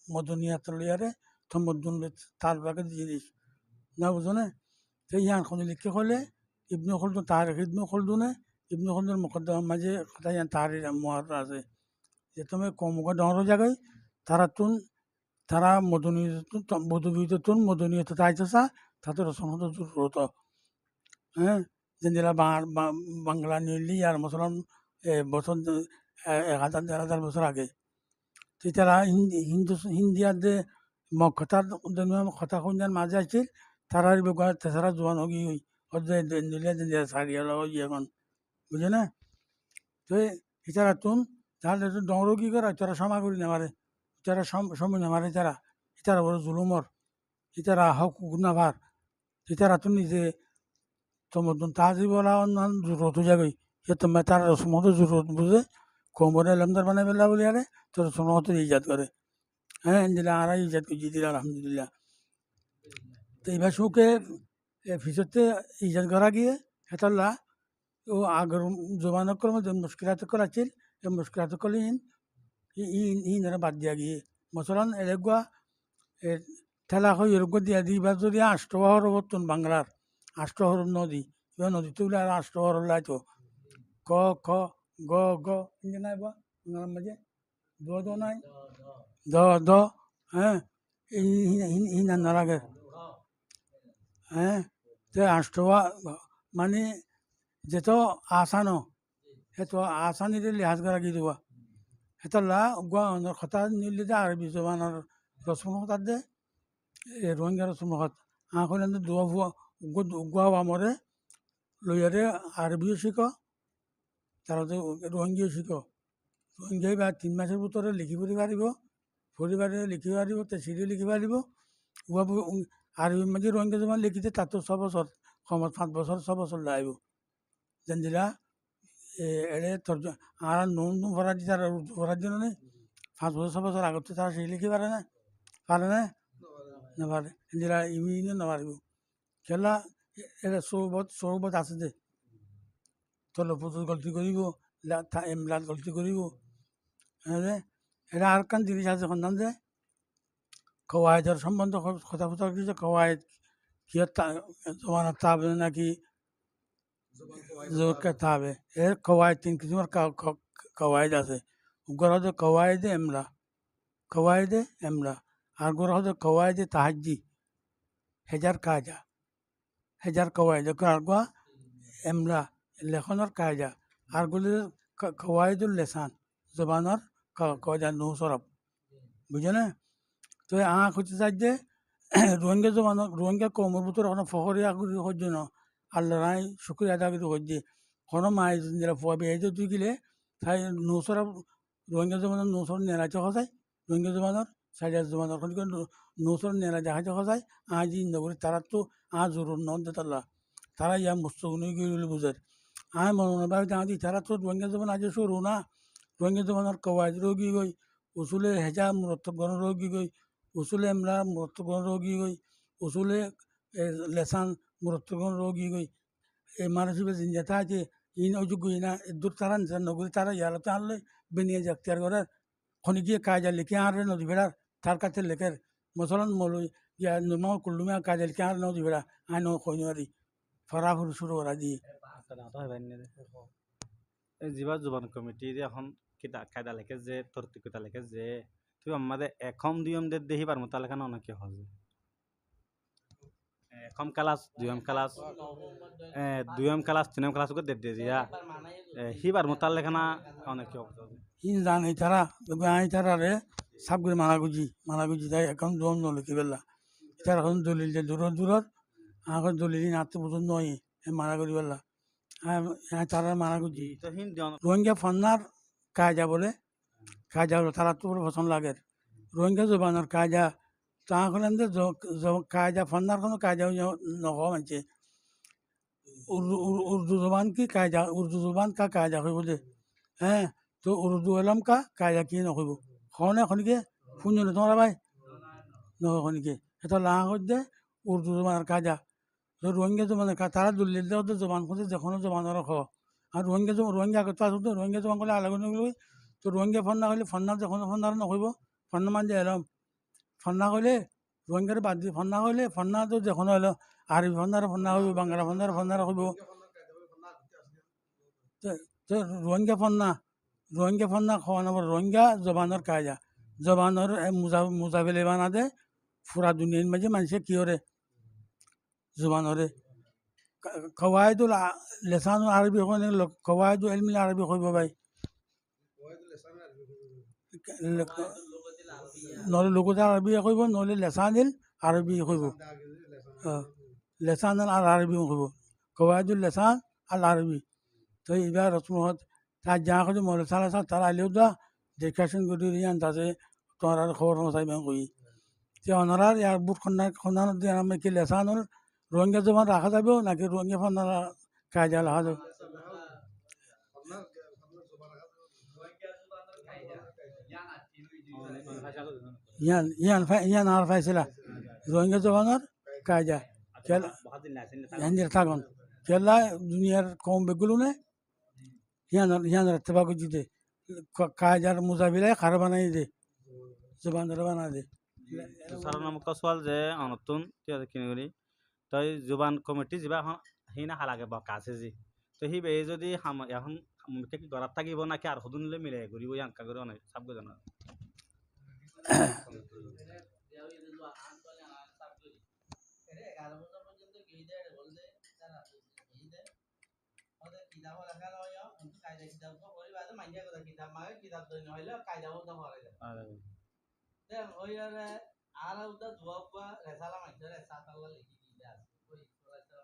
modoniyat loiyore, tamoddun loi tar bage jinis. No buzo né? Te yián hone likké hoile, Ibnu Kholdun, tarikh Ibnu Kholdune, Ibnu Kholdun mukoddimar maze hotá yián tahrir muarrar asé. Ze tuáñra koum uggwá dóñr ói zagói, tarattún Tará modoniyatottún, to-, modoniyatottún, modoniyatottún aitó sá, tattú rosmul hótor zorurot. Hé? Zendilla ba-, ba-, Bangla nilli yar, mosolan, e, bosór, e, ek házar, der házar bosór age. Te tará Hin-, Hindus-, Hindiya de Mog hotá, hotá hoinnar maze accíl, tarár iba uggwá tesara zuban ói giyói, óde de-, nilli zendilla sariya loi giyé ehón. Buzó né? Te ítarattún, tará dóñr ói giyé, ítara cóma gorí no fare, ítara cóm-, cómai no fare ítara, ítara boro zulum ór, ítara hók no far, ítarattún nize tomoddun tahzib ola onnan zururot ói zagói, ítara rosmul hótor zururot buzé, koumore elomdar banaibálla buliyóre, te rosmul hótor ijad goré. Hé, endilla añára ijad goijjí dé, alhamdulillah. Te ibá cúke, e, fisótte ijad gorá giyé, hétolla, ó agor zuban ókkolor modde muckilat ókkol accíl, e muckilat ókkol ín, í-, ín, ínore bad diya giyé. Mosolan, eggwá, e, telak óiye eggwá diya di, ibá zodi añctho hórofottún Banglar, añctho hórof no di, ibá no di, tóile ar añctho hórof laito. Ko, kho, go, gó, ín de nai ba, Banglar maze? Do, do nai? Do, do, hé? Hín, hín, hín, hín ar no lage. Hé? Te añctho wa-, mani, zeto asan ó, héto asanire lihaz gorá giyé dé. Hétolla, uggwá onor hotá nilli dé Arobi zubanor rosmul hót adde, e, Rohingya rosmul hót. Añí hoilam dé duwa fua, uggwá, uggwá awamore loiyóre Arobi yó cíko, tará to Rohingya yó cíko. Rohingya ibá tin masor bútore likí fori faribó, fori faribó, likí faribó, te siri likí faribó. Uggwá bu-, um, Arobir maze Rohingya zuban likíte tattú só bosór, komot fañs bosór, só bosór laibo. Zendilla, e, ere torjo-, añára nun nun forai di, tará urdu forai di no né? Fañs bosór, só bosór agottú tará siri likí fare né? Fare né? No fare. Zendilla ibá ín no faribo. Kiyólla, e-, ere soubot, soubot asé dé. Toloffuzot golti goríbo, la-, ta-, emlat golti goríbo. Ere, ere arekkán jinis asé, hondán dé, kowaidor sombonde ho-, hotá fotá goijjé, kowaid kiyór ta-, zobanor tabe naki zuban kowaid. Zuban kowaid tabe. E kowaid tin kisimor ka-, ka-, kowaid asé. Uggwáre hoó de kowaide emla. Kowaide emla. Ar uggwáre hoó de kowaide tahajji. Hézar kaida. Hézar kowaid. Uggwá ar uggwá emla. Lekonor kaida. Ar uggwá hoó de ko-, kowaidul lesan. Zobanor ko-, kowaid ar nutqu sorof. Buzó né? Toi aññí hoitó saidde, Ruáingga zubanor, Ruáingga koumor bútore honó fohóriya gori hoiddé no, Allar aññí cúkuriya ada gori hoiddé. Honó maye zendilla fua biyai de dui gile, tai nusor Ruáingga zubanor nusor neraite hosai, Ruáingga zubanor, sairiyar zubanor honikka nu-, nusor neraite hosai, aññí zin no gori taráttu aññí zurur no de talla. Tará iya mustogin ói giyói buli buzér. Aññí mone mone báfi de aññí taráttu Ruáingga zuban aijjó cúru na, Ruáingga zubanor kawaid roói giyói, usule heza murottobgon roói giyói, usule emla murottobgon roói giyói, usule, e, lesan murottobgon roói giyói. E manúic íba zin zeta aijjó, in óijuggo ina, eddur tará nizar no gori tará iyalot añálloi beniya ektiyar gorér. Hone giyé kaida lekí añáre no di felar, tar kaite lekér. Mosolan, moulovi, iya, Nur Muhammod Kullumi kaida lekí añáre no di felar, aññí no hoi no fari. Fora fori cúru gorai diyé. E ziba zuban komiti de ehón kita-, kaida lekér ze, tortib kita lekér ze, tui ammá de ekom duyom de, de híbar mutallek hone ki hoó ze? E, ekom kelas, duyom kelas, e, duyom kelas, tinom kelas uggwá dedde diya. E, híbar mutallek hone ki hoó? Hín zane itará, aññí itarare sáf gori mana goijjí, mana goijjí, tai ekom duyom no lekíbella. Itará hoó dolil de duror duror, aññí hoó dolil hín añáttu buzon no, e mana goribella. Aññí, aññí tarare mana goijjí. Toi hín diyom. Ruáingga fonnar kaida bole, kaida bole taráttu bole fosón lager. Ruáingga zubanor kaida, taa hoilam de zo-, zo-, kaida fonnar honó kaida no, no hoó maincé. Urdu, ur-, urdu zuban ki kaida, urdu zuban ka kaida hoibo de. Hé, to urdu elom ka kaida ki no hoibo. Hone hone ki fúinno né tuáñra bái? No hone ki. Etolla aññí hoóir de urdu zubanor kaida. Toi Ruáingga zubanor ka-, tará dolil de hoó de zuban hoó de ze honó zubanore hoó. Ar Ruáingga zuban, Ruáingga agottú asé de, Ruáingga zuban hoilé alag ói giyói. Toi Ruáingga fonna hoilé fonna ze honó fonnare no hoibo, fonna mane elom. Fonna hoilé Ruáinggare bad di fonna hoilé, fonna to ze honó elom, Arobi fonnare fonna hoibo, Bangla fonnare fonnare hoibo. Toi, toi Ruáingga fonna, Ruáingga fonna hoó no fore, Ruáingga zubanor kaida. Zubanor, e, muza-, muzabele bana de, fura duniyair maze maincé ki goré? Zubanore. Ka-, kawaidul a-, lesanul Arobi hoibo né, lo-, kawaidul ilmil Arobi hoibo bái. Le-, noóile lugotil Arobi hoibo, noóile lesanil Arobi hoibo. Ah, lesanil al Arobi hoibo. Kawaidul lesan al Arobi. Toi ibá rosmot Tar zaña hoiye Moulana Saleh sáb, tará aile uddá discussion gorí, yián tase tuáñrar hóbor fóñsaibo hoiyé. Te onorar yar bút honnán, honnán uddá yián, ammá ki lesanul Rohingya zuban raká zaibo naki Rohingya fonnar kaida raká zaibo? Yián, yián fai-, yián añár faisala. Rohingya zubanor kaida. Kiyólla, yián diyar tákon. Kiyólla duniyar koum beggúne Yián, yián ittifak goijjé de. Ka-, kaidar muzabilaye haré banaiye de. Zubanore banaiye de. Sar, nambar sual ze onottún, tui aze kini gorí. Toi zuban komiti ziba ehón hína halage baka asé ze. Toi híba e zodi ham, ehón ham ki gorat tákibo naki ar hodún loi milai goríbo, yián ekka gorí onai saf gorí zana. Hoóde kitab leká loi, kintu kaida kitab uggwá fori baade maincé hoóde kitab mage, kitab dóri no faile kaida uggwá fori de. Te hoiyóre añára uggwá duwa uggwá resala maincé resala lekí diyé de asé. Oi resala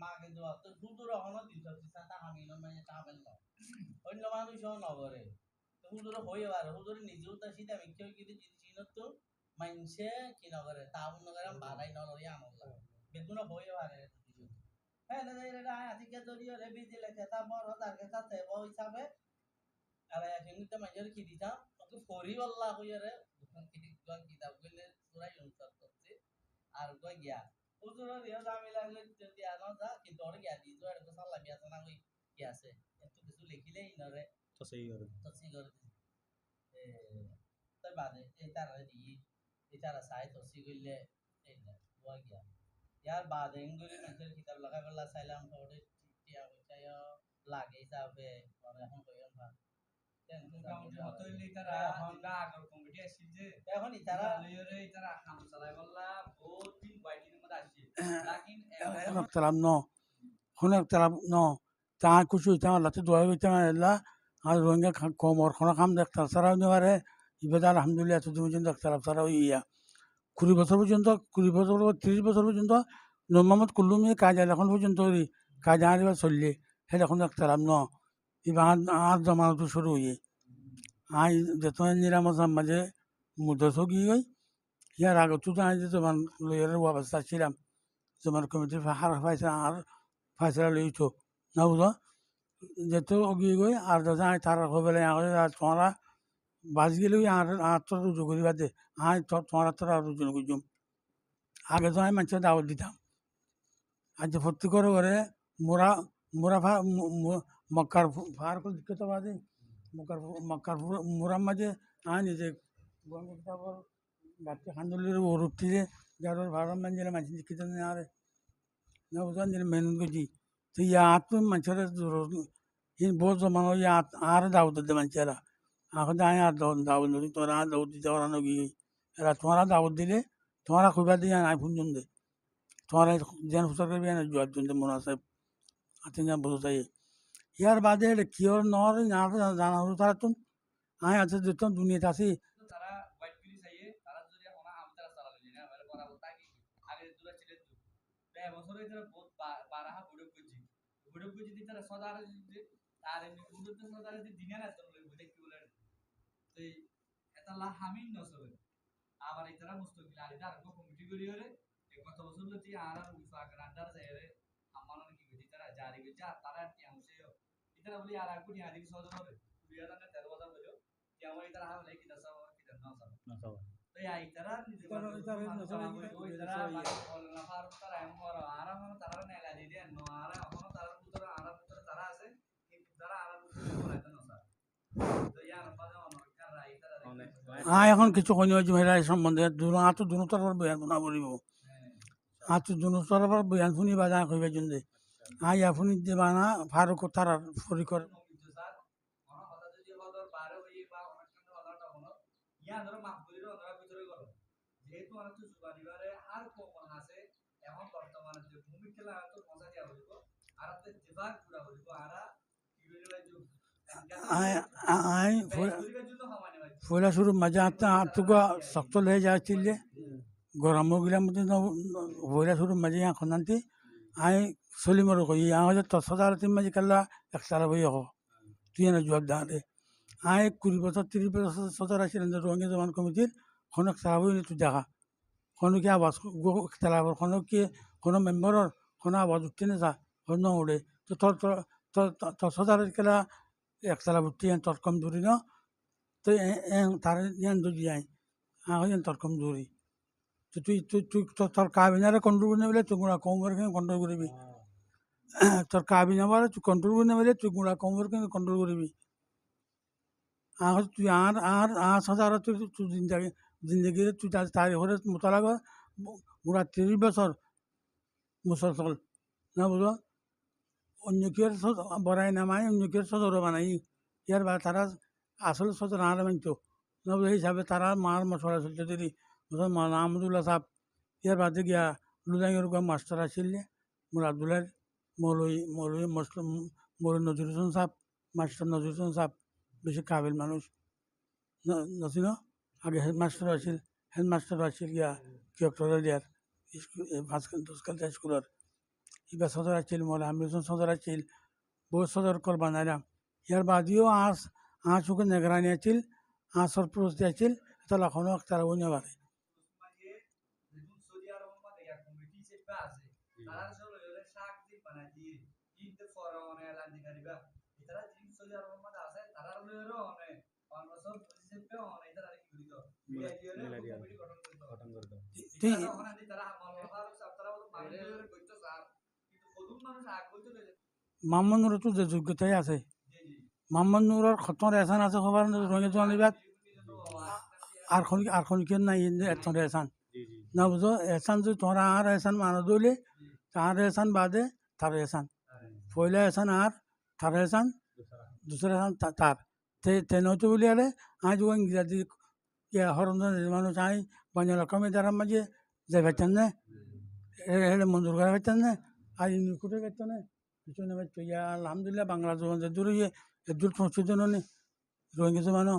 mage duwa to huzur e hono din to sata hamin no mane tamel no. Oinno manúic o no goré. Te huzure hoiye fare, huzure nize uta sida mikká hoi giyé de jinis inottú maincé ki no goré, taawun no goré, am barai no lori amolla. Beggúne hoiye fare. Hé, ene de ere aññí azikka dóri ore bizile keta boro dar keta tebo hisabe. Ar ek minute maincóre ki ditam, oke fori bolla hoiyore, dukan ki, dukan kitab goille sura Yunus or tafsir, ar uggwá giya. Huzuror iyo zamela goitte diya no za, kintu ore giya di zo, ere to salla biya sana goi ki asé? Etto kissú lekíle inore tosih goré. Tosih goré. E, tar bade, e, tarare di, e, tara sai tosih goille, e, dua giya. Yar bade engori manúcor kitab lagai bolla sailam, hoóde tiya poisa yo lage hisabe, mane ehón hoiyum na. Motamuti hoto óile itara ehón dá agor komiti asíl ze, ehón itara loiyore itara ham salai bolla bout din waiting or modde asé. Lakin ehón ehón ektalaf no, hono ektalaf no. Te aññí kúci óitam, Allattú dua goitam, Allah, añár Rohingya ka-, koumor hono ham ektalaf sára ói no fare, Ibá de alhamdulillah, etodin foijjonto ektelaf sára óiye. Kuri bosór foijjonto, kuri bosór, tiríc bosór foijjonto Nur Muhammod Kullumi kaida lekkón foijjonto gorí, kaida añárar ibá soille, héçe hono ektelaf no. Ibá añár, añár zomanattu cúru óiye. Añí zeto Nizam Aslam maze mudarris giyói, yar agottú de añí de zoman loiyóre wabasta accílam. Zoman komitir fa-, har faisala, añár faisala loito. Na buzó? Zeto giyói, ar de añí tarare hoi félai, añí hoiyí, ar tuáñra bazi gele añár, añáttu ruzu goríba de. Añí tu-, tuáñráttu ar ruzu no goijjum. Age de añí maincóre dawot ditam. Aijja fottí góre góre mura, mura fa-, mu-, mu-, Mokkar fu-, far gorí dikká to bade, Mokkar fu-, Mokkar fu-, murar maze añí nize Gurán kitabor gattí handullir uore uthíle, garor farar maze maincé dikká to no añáre. Na buzó, añí mehénot goijjí. Te yar añáttu maincóre zorurot, in bout zomana óiye añár, añáre dawot de maincóre. Ehón de añí ar daw-, dawot no di, tuáñra añáre dawot dito faro no ki? Era tuáñra dawot dile, tuáñra hoiba de yián añí fúnjum de. Tuáñra ziyan fusár goríba, yián zuab diyum de munaseb. Añáttu yián buzó saiye. Yar bade ere ki ór no ór, yián zana, zana foribo tarattún. Añí aijja zeto duniyat así. Tará wait gorí saiye, tará zodi hono ham tará sala loiye na, abar borabor táki, age dura cíle to. Te e bosór tará bout ba-, baraha boiṭok goijje. Boiṭok goijje de tará sodar de, tará boiṭok de sodar de dine na zon loi boiṭok ki bole. Te Etolla ham in no sole. Abar itará mustakil aridé areggwá komiti gorí óre, e goto bosór lóti añárar wifak andar zaiyóre, ham mane ki goijjé, itará jari goijjé, ar tará tiañ ucáiyo. Itará buli ar areggwá tiañ diyé sodor ore, kuri házar ne teró házar goijjé, tiañ ore itará ham loi kitar saba, kitar no saba. No saba. Toi itará nize itará, itará no saba, itará bas bole no fare, tará em goro, añára mane tará nela diyé, no, añára ehón tarár bútore, añárar bútore tará asé, kintu tará añárar bútore bolaito no sar. Añí ehón kessú hoi no faijjum, erar sombonde dunu, añáttu dunu torfor boyan funa foribo. Añáttu dunu torfor boyan funi bade añí hoi faijjum de. Añí yá funi de bana Faruk tarar forikor. Añí, a-, añí fo-, foila cúrur maze añáttu, añáttu uggwá sokto leheza accíl de, gorom óigilam de no, no, foila cúrur maze yián honnanti, añí Solimore hoiyí, añí hoiyí, tor sodaratir maze kiyólla ektelaf óiye hoó, tui yián or zuab de añáre. Añí kuri bosór, tiríc bosór sodor accílam de Rohingya Zaman Komitir, hono ektelaf óiye ni tui dehá. Hono ki abas, go-, ektelafor hono ki, hono memboror hono abas uththé né sa, hono no uçé. Toi tor, tor, tor, tor, tor sodar kela ektelaf uththé, en tor komzuri no. Toi e, en tar yián dóri añí. Añí hoi en tor komzuri. Toi tui, tui, tui, tor, tor kabinare kontrol gorí no faille tui gura koumore keén kontrol goribi? Tor kabinare tui kontrol gorí no faille tui gura koumore keén kontrol goribi? Añár, tui añár, añár, añár sodar tui, tui zindagi, zindagire tui ta-, tarikore mutala gor, gura tiríc bosór musalsal. Na buzó? Oinno kiyór sod-, borai no mani, oinno kiyór sodor banaiyí. Yar bade tará asol sodor añáre mainto. Na buzó? Hé hísabe tará mar mocuwara solto deri. Buzó? Moulana Ahmadullah sáb, yar bade giya Ludaingor uggwá mastor accíl de, Mula Abdullah, Moulovi, Moulovi Moslo-, Moulovi Nozrul Hosen sáb, mastor Nozrul Hosen sáb, beci kabil manúic. No, no sino? Age hedmastor accíl, hedmastor accíl giya Kiyoktola diyar, iskul, e, fañs kal-, dos kalta iskulor. Ibá sodor accíl, Moulovi Amir Hosen sodor accíl, bout sodor ókkol banailam. Yar bade yó añár, añár cúke negerani accíl, añár sorprosti accíl, etolla hono ektelaf ói no fare. Zeddún Soudi Arobor maze ek komiti hísabe asé, tará sólo ore cak di banai diye, kintu fore one elan di fariba. Itará zeddún Soudi Arobor maze asé, tará loi ore one, pondro só hísabe one itará ki gori do? Mila-, milai diye, milai diye, komiti gothon gori do. Gothon gori do. Ti-, itará ti- one di tará Moulovi Faruk sáb tará bole mani loi ore goitto sar. Muhammad Nurottu ze joggota asé, Muhammad Nuror hoto ehsan asé, hobar Rohingya zobani ibát. Ar hon, ar hon kiyór nai, inde ettór ehsan. Na buzó, ehsan zodi tuáñra añár ehsan mano de óile, añár ehsan bade tar ehsan. Foila ehsan añár, tar ehsan, dusra ehsan ta-, tar. Te, te noóito buli are, añí zodi Ingilandi, iya, horon zon manúic añí bainul akami idarar maze zai faittam né? E, ere monzur gora faittam né? Ar ini kute faittam né? Kissú no faittam. Iya, alhamdulillah, Bangla zuban zedur óiye, edur foóñsi de no ni, Rohingya zuban o.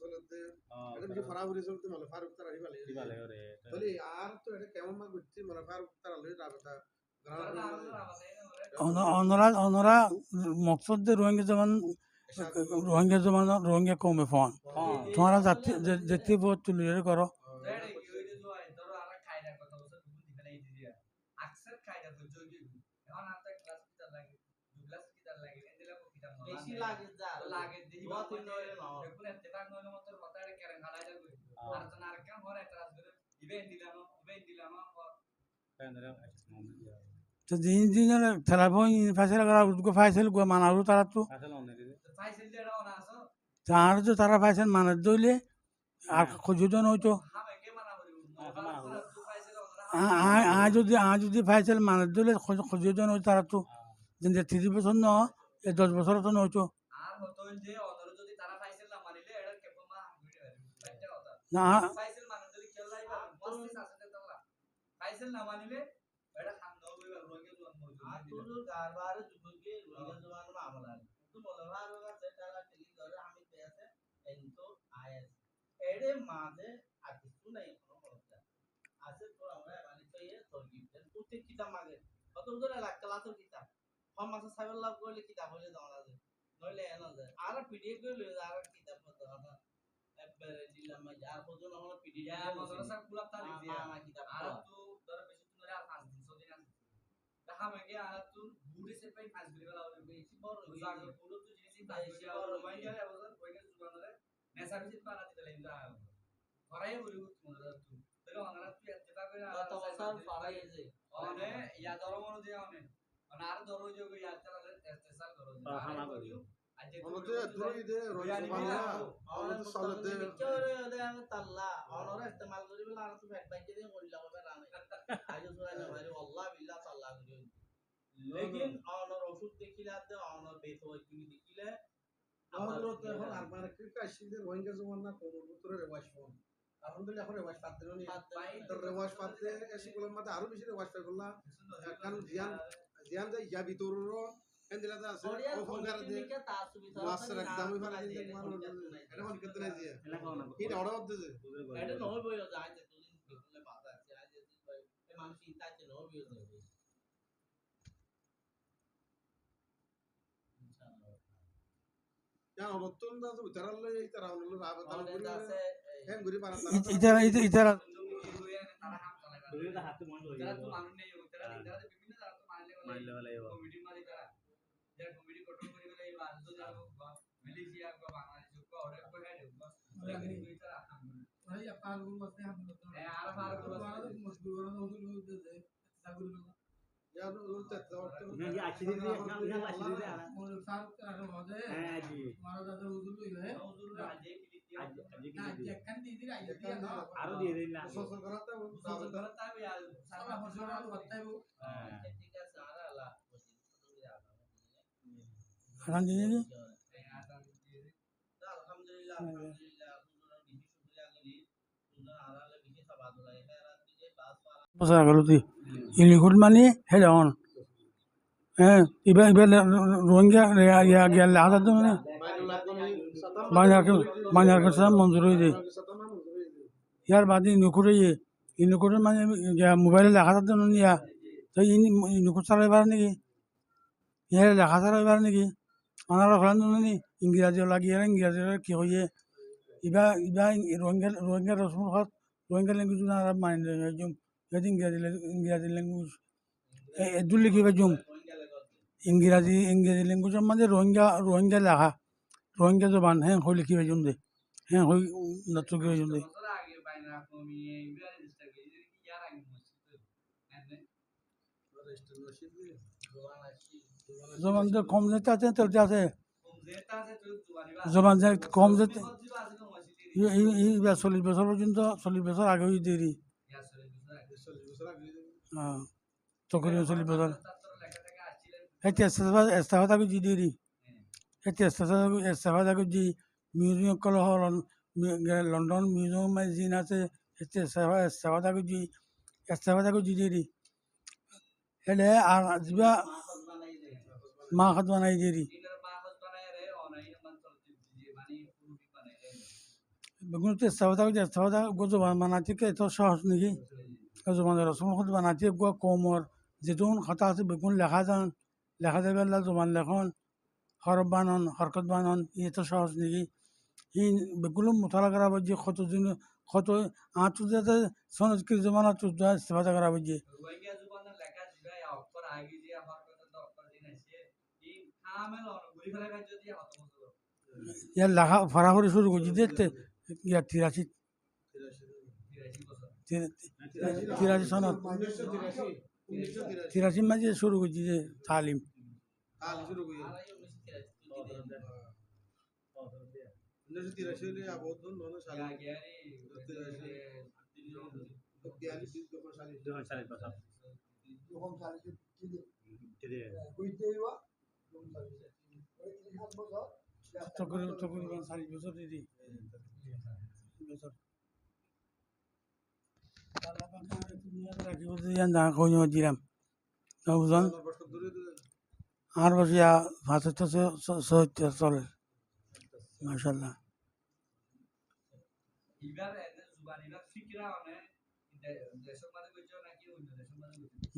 solodde. Ó, ede beci fora fori solodde, Molla Faruk tara ibale. Ibale ore. Tóile ar to ede kemon ma goitte, Molla Faruk tara loi rabita. Ono-, onora, onora moksod de Rohingya zaman, Rohingya zaman, Rohingya koum e fon. Ó. Tuáñra zati, ze-, zeti bóut tuli ere goro. Ehón ar to class kitar lage, dui class kitar lage, endilla ko kitar no lage. Beci lage za. Lage de, dua tin no lage. Bekkún ettefak no óile motor hotá ere kerem halai jaibo. Ó. Ar zon arekkán hore etaraz gore, ibe endilla no, ibe endilla no, o. Te din din ere telefon faisala gora, udugo faisal gua mana uru tarattu. Faisal on naki? Faisal de ero ona aso. Te ar to tara faisal mana dóile, ar kuzudon óito. A-, a-, añí zodi, añí zodi faisal mana dóile, kuzu-, kuzudon óito tarattu. Zende tiris bosór no, e doc bosór to no óito. Na, a- Faisal na manile, eçe ham no óibo, Rohingya zuban moijjúd nai diba. Ar to gar bare zuban ki Rohingya zuban mamela. Kintu mone hoy ar se tara tili dore ami peyase, ento I S. Ere maze ar kichu nai, hono hono asé to amra mane to iye sorgip den. Ute kitab mage. Hoto dore elak class or kitab. Hom masa saibar lab goille kitab hoile dona de. Noile eno de. Ar P D F goille ar kitab hoto hoto. Ekbare dilla maze ar hoto na hono P D F ya, goille madrasa kula tari ma-, diya. Ma-, ma kitab ar to. Tu dore beci din dore ar fañs din, só din asé. Deha mage ar tu buri se pai fañs gori bela beci boro. Buri tu jinis beci boro. Mai gele abozan, oi gele zuban dore. Nesa beci tu ana dite lagi da. Korai buri tu mone tu. Tóile onara tu ettefak gori goto bosór farai giyé. One ya doro mone de one. One ar doro je ya tara le, tara le, tara le. Aijja onote dúroi de, roi zubaniya, onote sale de. Micca ore ode ami talla, onore istemal gori bela, onore to fek bajje de, golla gobe rane. Aijja sura na mari, wallah billah talla gori. Lekin onor osud dekile, onor betowaji dekile, Hozrot, ehón ar mane ki kaicce de Rohingya zobana koumor bútore rewaj fon. Alhamdulillah, ehón rewaj fatte noni. Fatte noni. To rewaj fatte, e sukul or maze aró beci rewaj faibolla. Ekkán ziyan, ziyan de iya bútore ro, héndilla de asé, ohon gare de, muassir ekdom ói fare de, ete ehón kitta nai ziya. Ete ora ódde ze. Ete no óibo, aijja dui din bikule baza asé, aijja dui din bikule baza asé. Itara, ita-, itara. Bosór age lóti. Unicode mani héçe on. Hé, iba, iba le-, Rohingya, ya, ya, ya, lehátar zone, Bangla ke, Bangla ke sab monzur óiye de. Yar bade Unicode óiye, Unicode mani ya, mobile lehátar zone ya. To in, Unicode salai fare niki? Yar lehátar ói fare niki? Onora hoilan de noni, Ingrazi lagiyóre, Ingrazi loi ki hoiye? Iba, iba Rohingya, Rohingya rosmul hot, Rohingya language onora mani loi jum. Yadi Ingrazi, Ingrazi language, e, e, dul liki ba jum. Ingrazi, Ingrazi language or maze Rohingya, Rohingya leha, Rohingya zuban, hé hoi liki ba jum de. Hé hoi, um, not liki ba jum de. Zuban to kom zette asé, tolte asé. Zuban ze kom zette, i, i, i, iba sollic bosór forzonto, sollic bosór age óiye deri. Há, tokriban sollic bosór. Hé te istefa, istefa da goijje deri. Hé te istefa, istefa da goijje, museum ókkol horon, mu-, ge-, London museum or maze zin asé, hé te istefa, istefa da goijje, istefa da goijje deri. Héçe ar ziba mahaz banai deri. Beggún to istefa da goijje, istefa da goijje, zuban banaite ki eto sohos niki? Zuban rosmul hot banaite eggúa koumor zetún hotá asé beggún leha zan, leha zaibolla zuban lehón, horof banon, horkot banon, iín eto sohos niki? Iín beggún mutala gora foijje, hoto din, hoto añáttu zede sonodkir zubanottu istefa gora foijje. Yar leha, fora fori cúru goijje de, te, yar tiraci. Tir-, tir-, tiraci sonot. Tiraci maze cúru goijje de talim. Tokriban, tokriban sari bosór deri. Bosór. Allah pake amare duniya rakhibo de, yián dangor hoi no dilam. No buzon? Añár boyos ya fañs bosór so-, so-, soittó soler. Mashallah.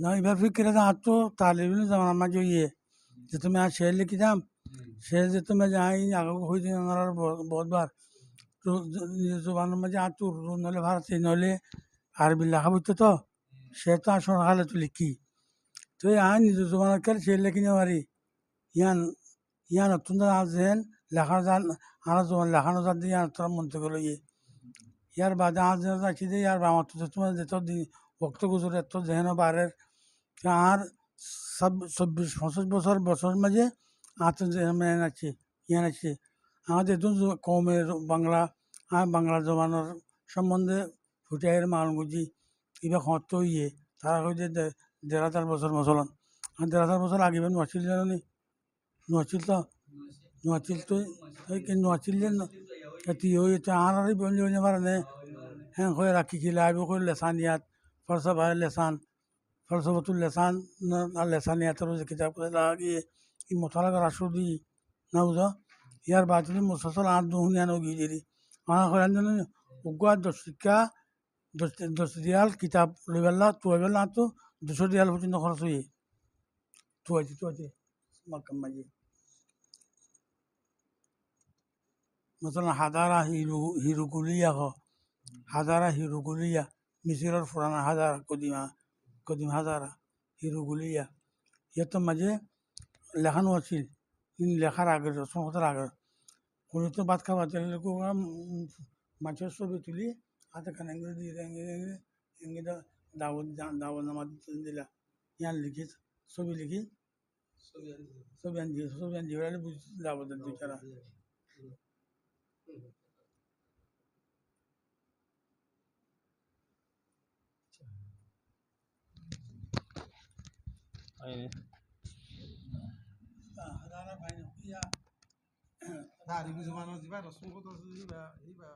Na, ibar fikir asé, añáttu talib ilmor zomanar maze óiye. Zetún añí ceer lekílam, ceer zetún añí age hoiyí de, onorar bo-, bout bar. To, nizor zubanor maze añáttu Urdu noile Farsi noile Arobi leká foitto to, ceer to añí cónot háloto lekí. To añí nizor zubanor kiyólla ceer lekí no fari. Yián Yiánottún de añár zehen lehá za-, añára zuban lehá no zar de, yiánottún añár mon teki loiye. Yar bade añár zehen aiccí de, yar bade añáttu de tuáñra zeto din, wokto guzore, etto zehen o barer. Ki añár sab-, sobbic, foñcic bosór, bosór maze añáttu zehen maze aiccí. yián aiccé. Añárar edún zo-, koume Bangla, añár Bangla zobanor sombonde fuçaiyóre malum goijjí, ibá hoñtté óiye, tará hoiyé de, de-, der házar bosór, mosolan. Ar der házar bosór age ibá no accíl, zano ni? No accíl to, no accíl to, ei ki no accíl de no, eti ói, eti añárar ibá no, no fare né, hé, hoiyé rakí ki laibo, hoiyé lesaniyat, falsafa lesan, falsafatul lesan, na, na lesaniyator ze kitab lagi, i mutala gora cúru di, na buzo, yar baade de musalsal añár duhuniya no gijeri. Añára hoilam de no, uggwá doc tikka, doc, doc riyal kitab loibálla, tuaibálla añáttu ducó riyal foijjonto hóros óiye. Tuaite, tuaite, Makkar maze. Masalan, Hadara Hiru-, Hirukuliya ho. Hadara Hirukuliya, Misiror furana Hadara, kodima, kodim Hadara, Hirukuliya. Yíator maze leká no accíl, in lekár ager, rosum hotar ager. Hono to bát hábar dile, um, maincór sóbi tuli, háte kan engori di, engori, engori, engori da-, dawot, da-, dawot nama dila. Yián liki, sóbi liki, sóbi añdí, sóbi añdí, ore buzí dawot di tara. Ai ne? Tarihi zobano ziba rosum hoto asé, ziba, ziba.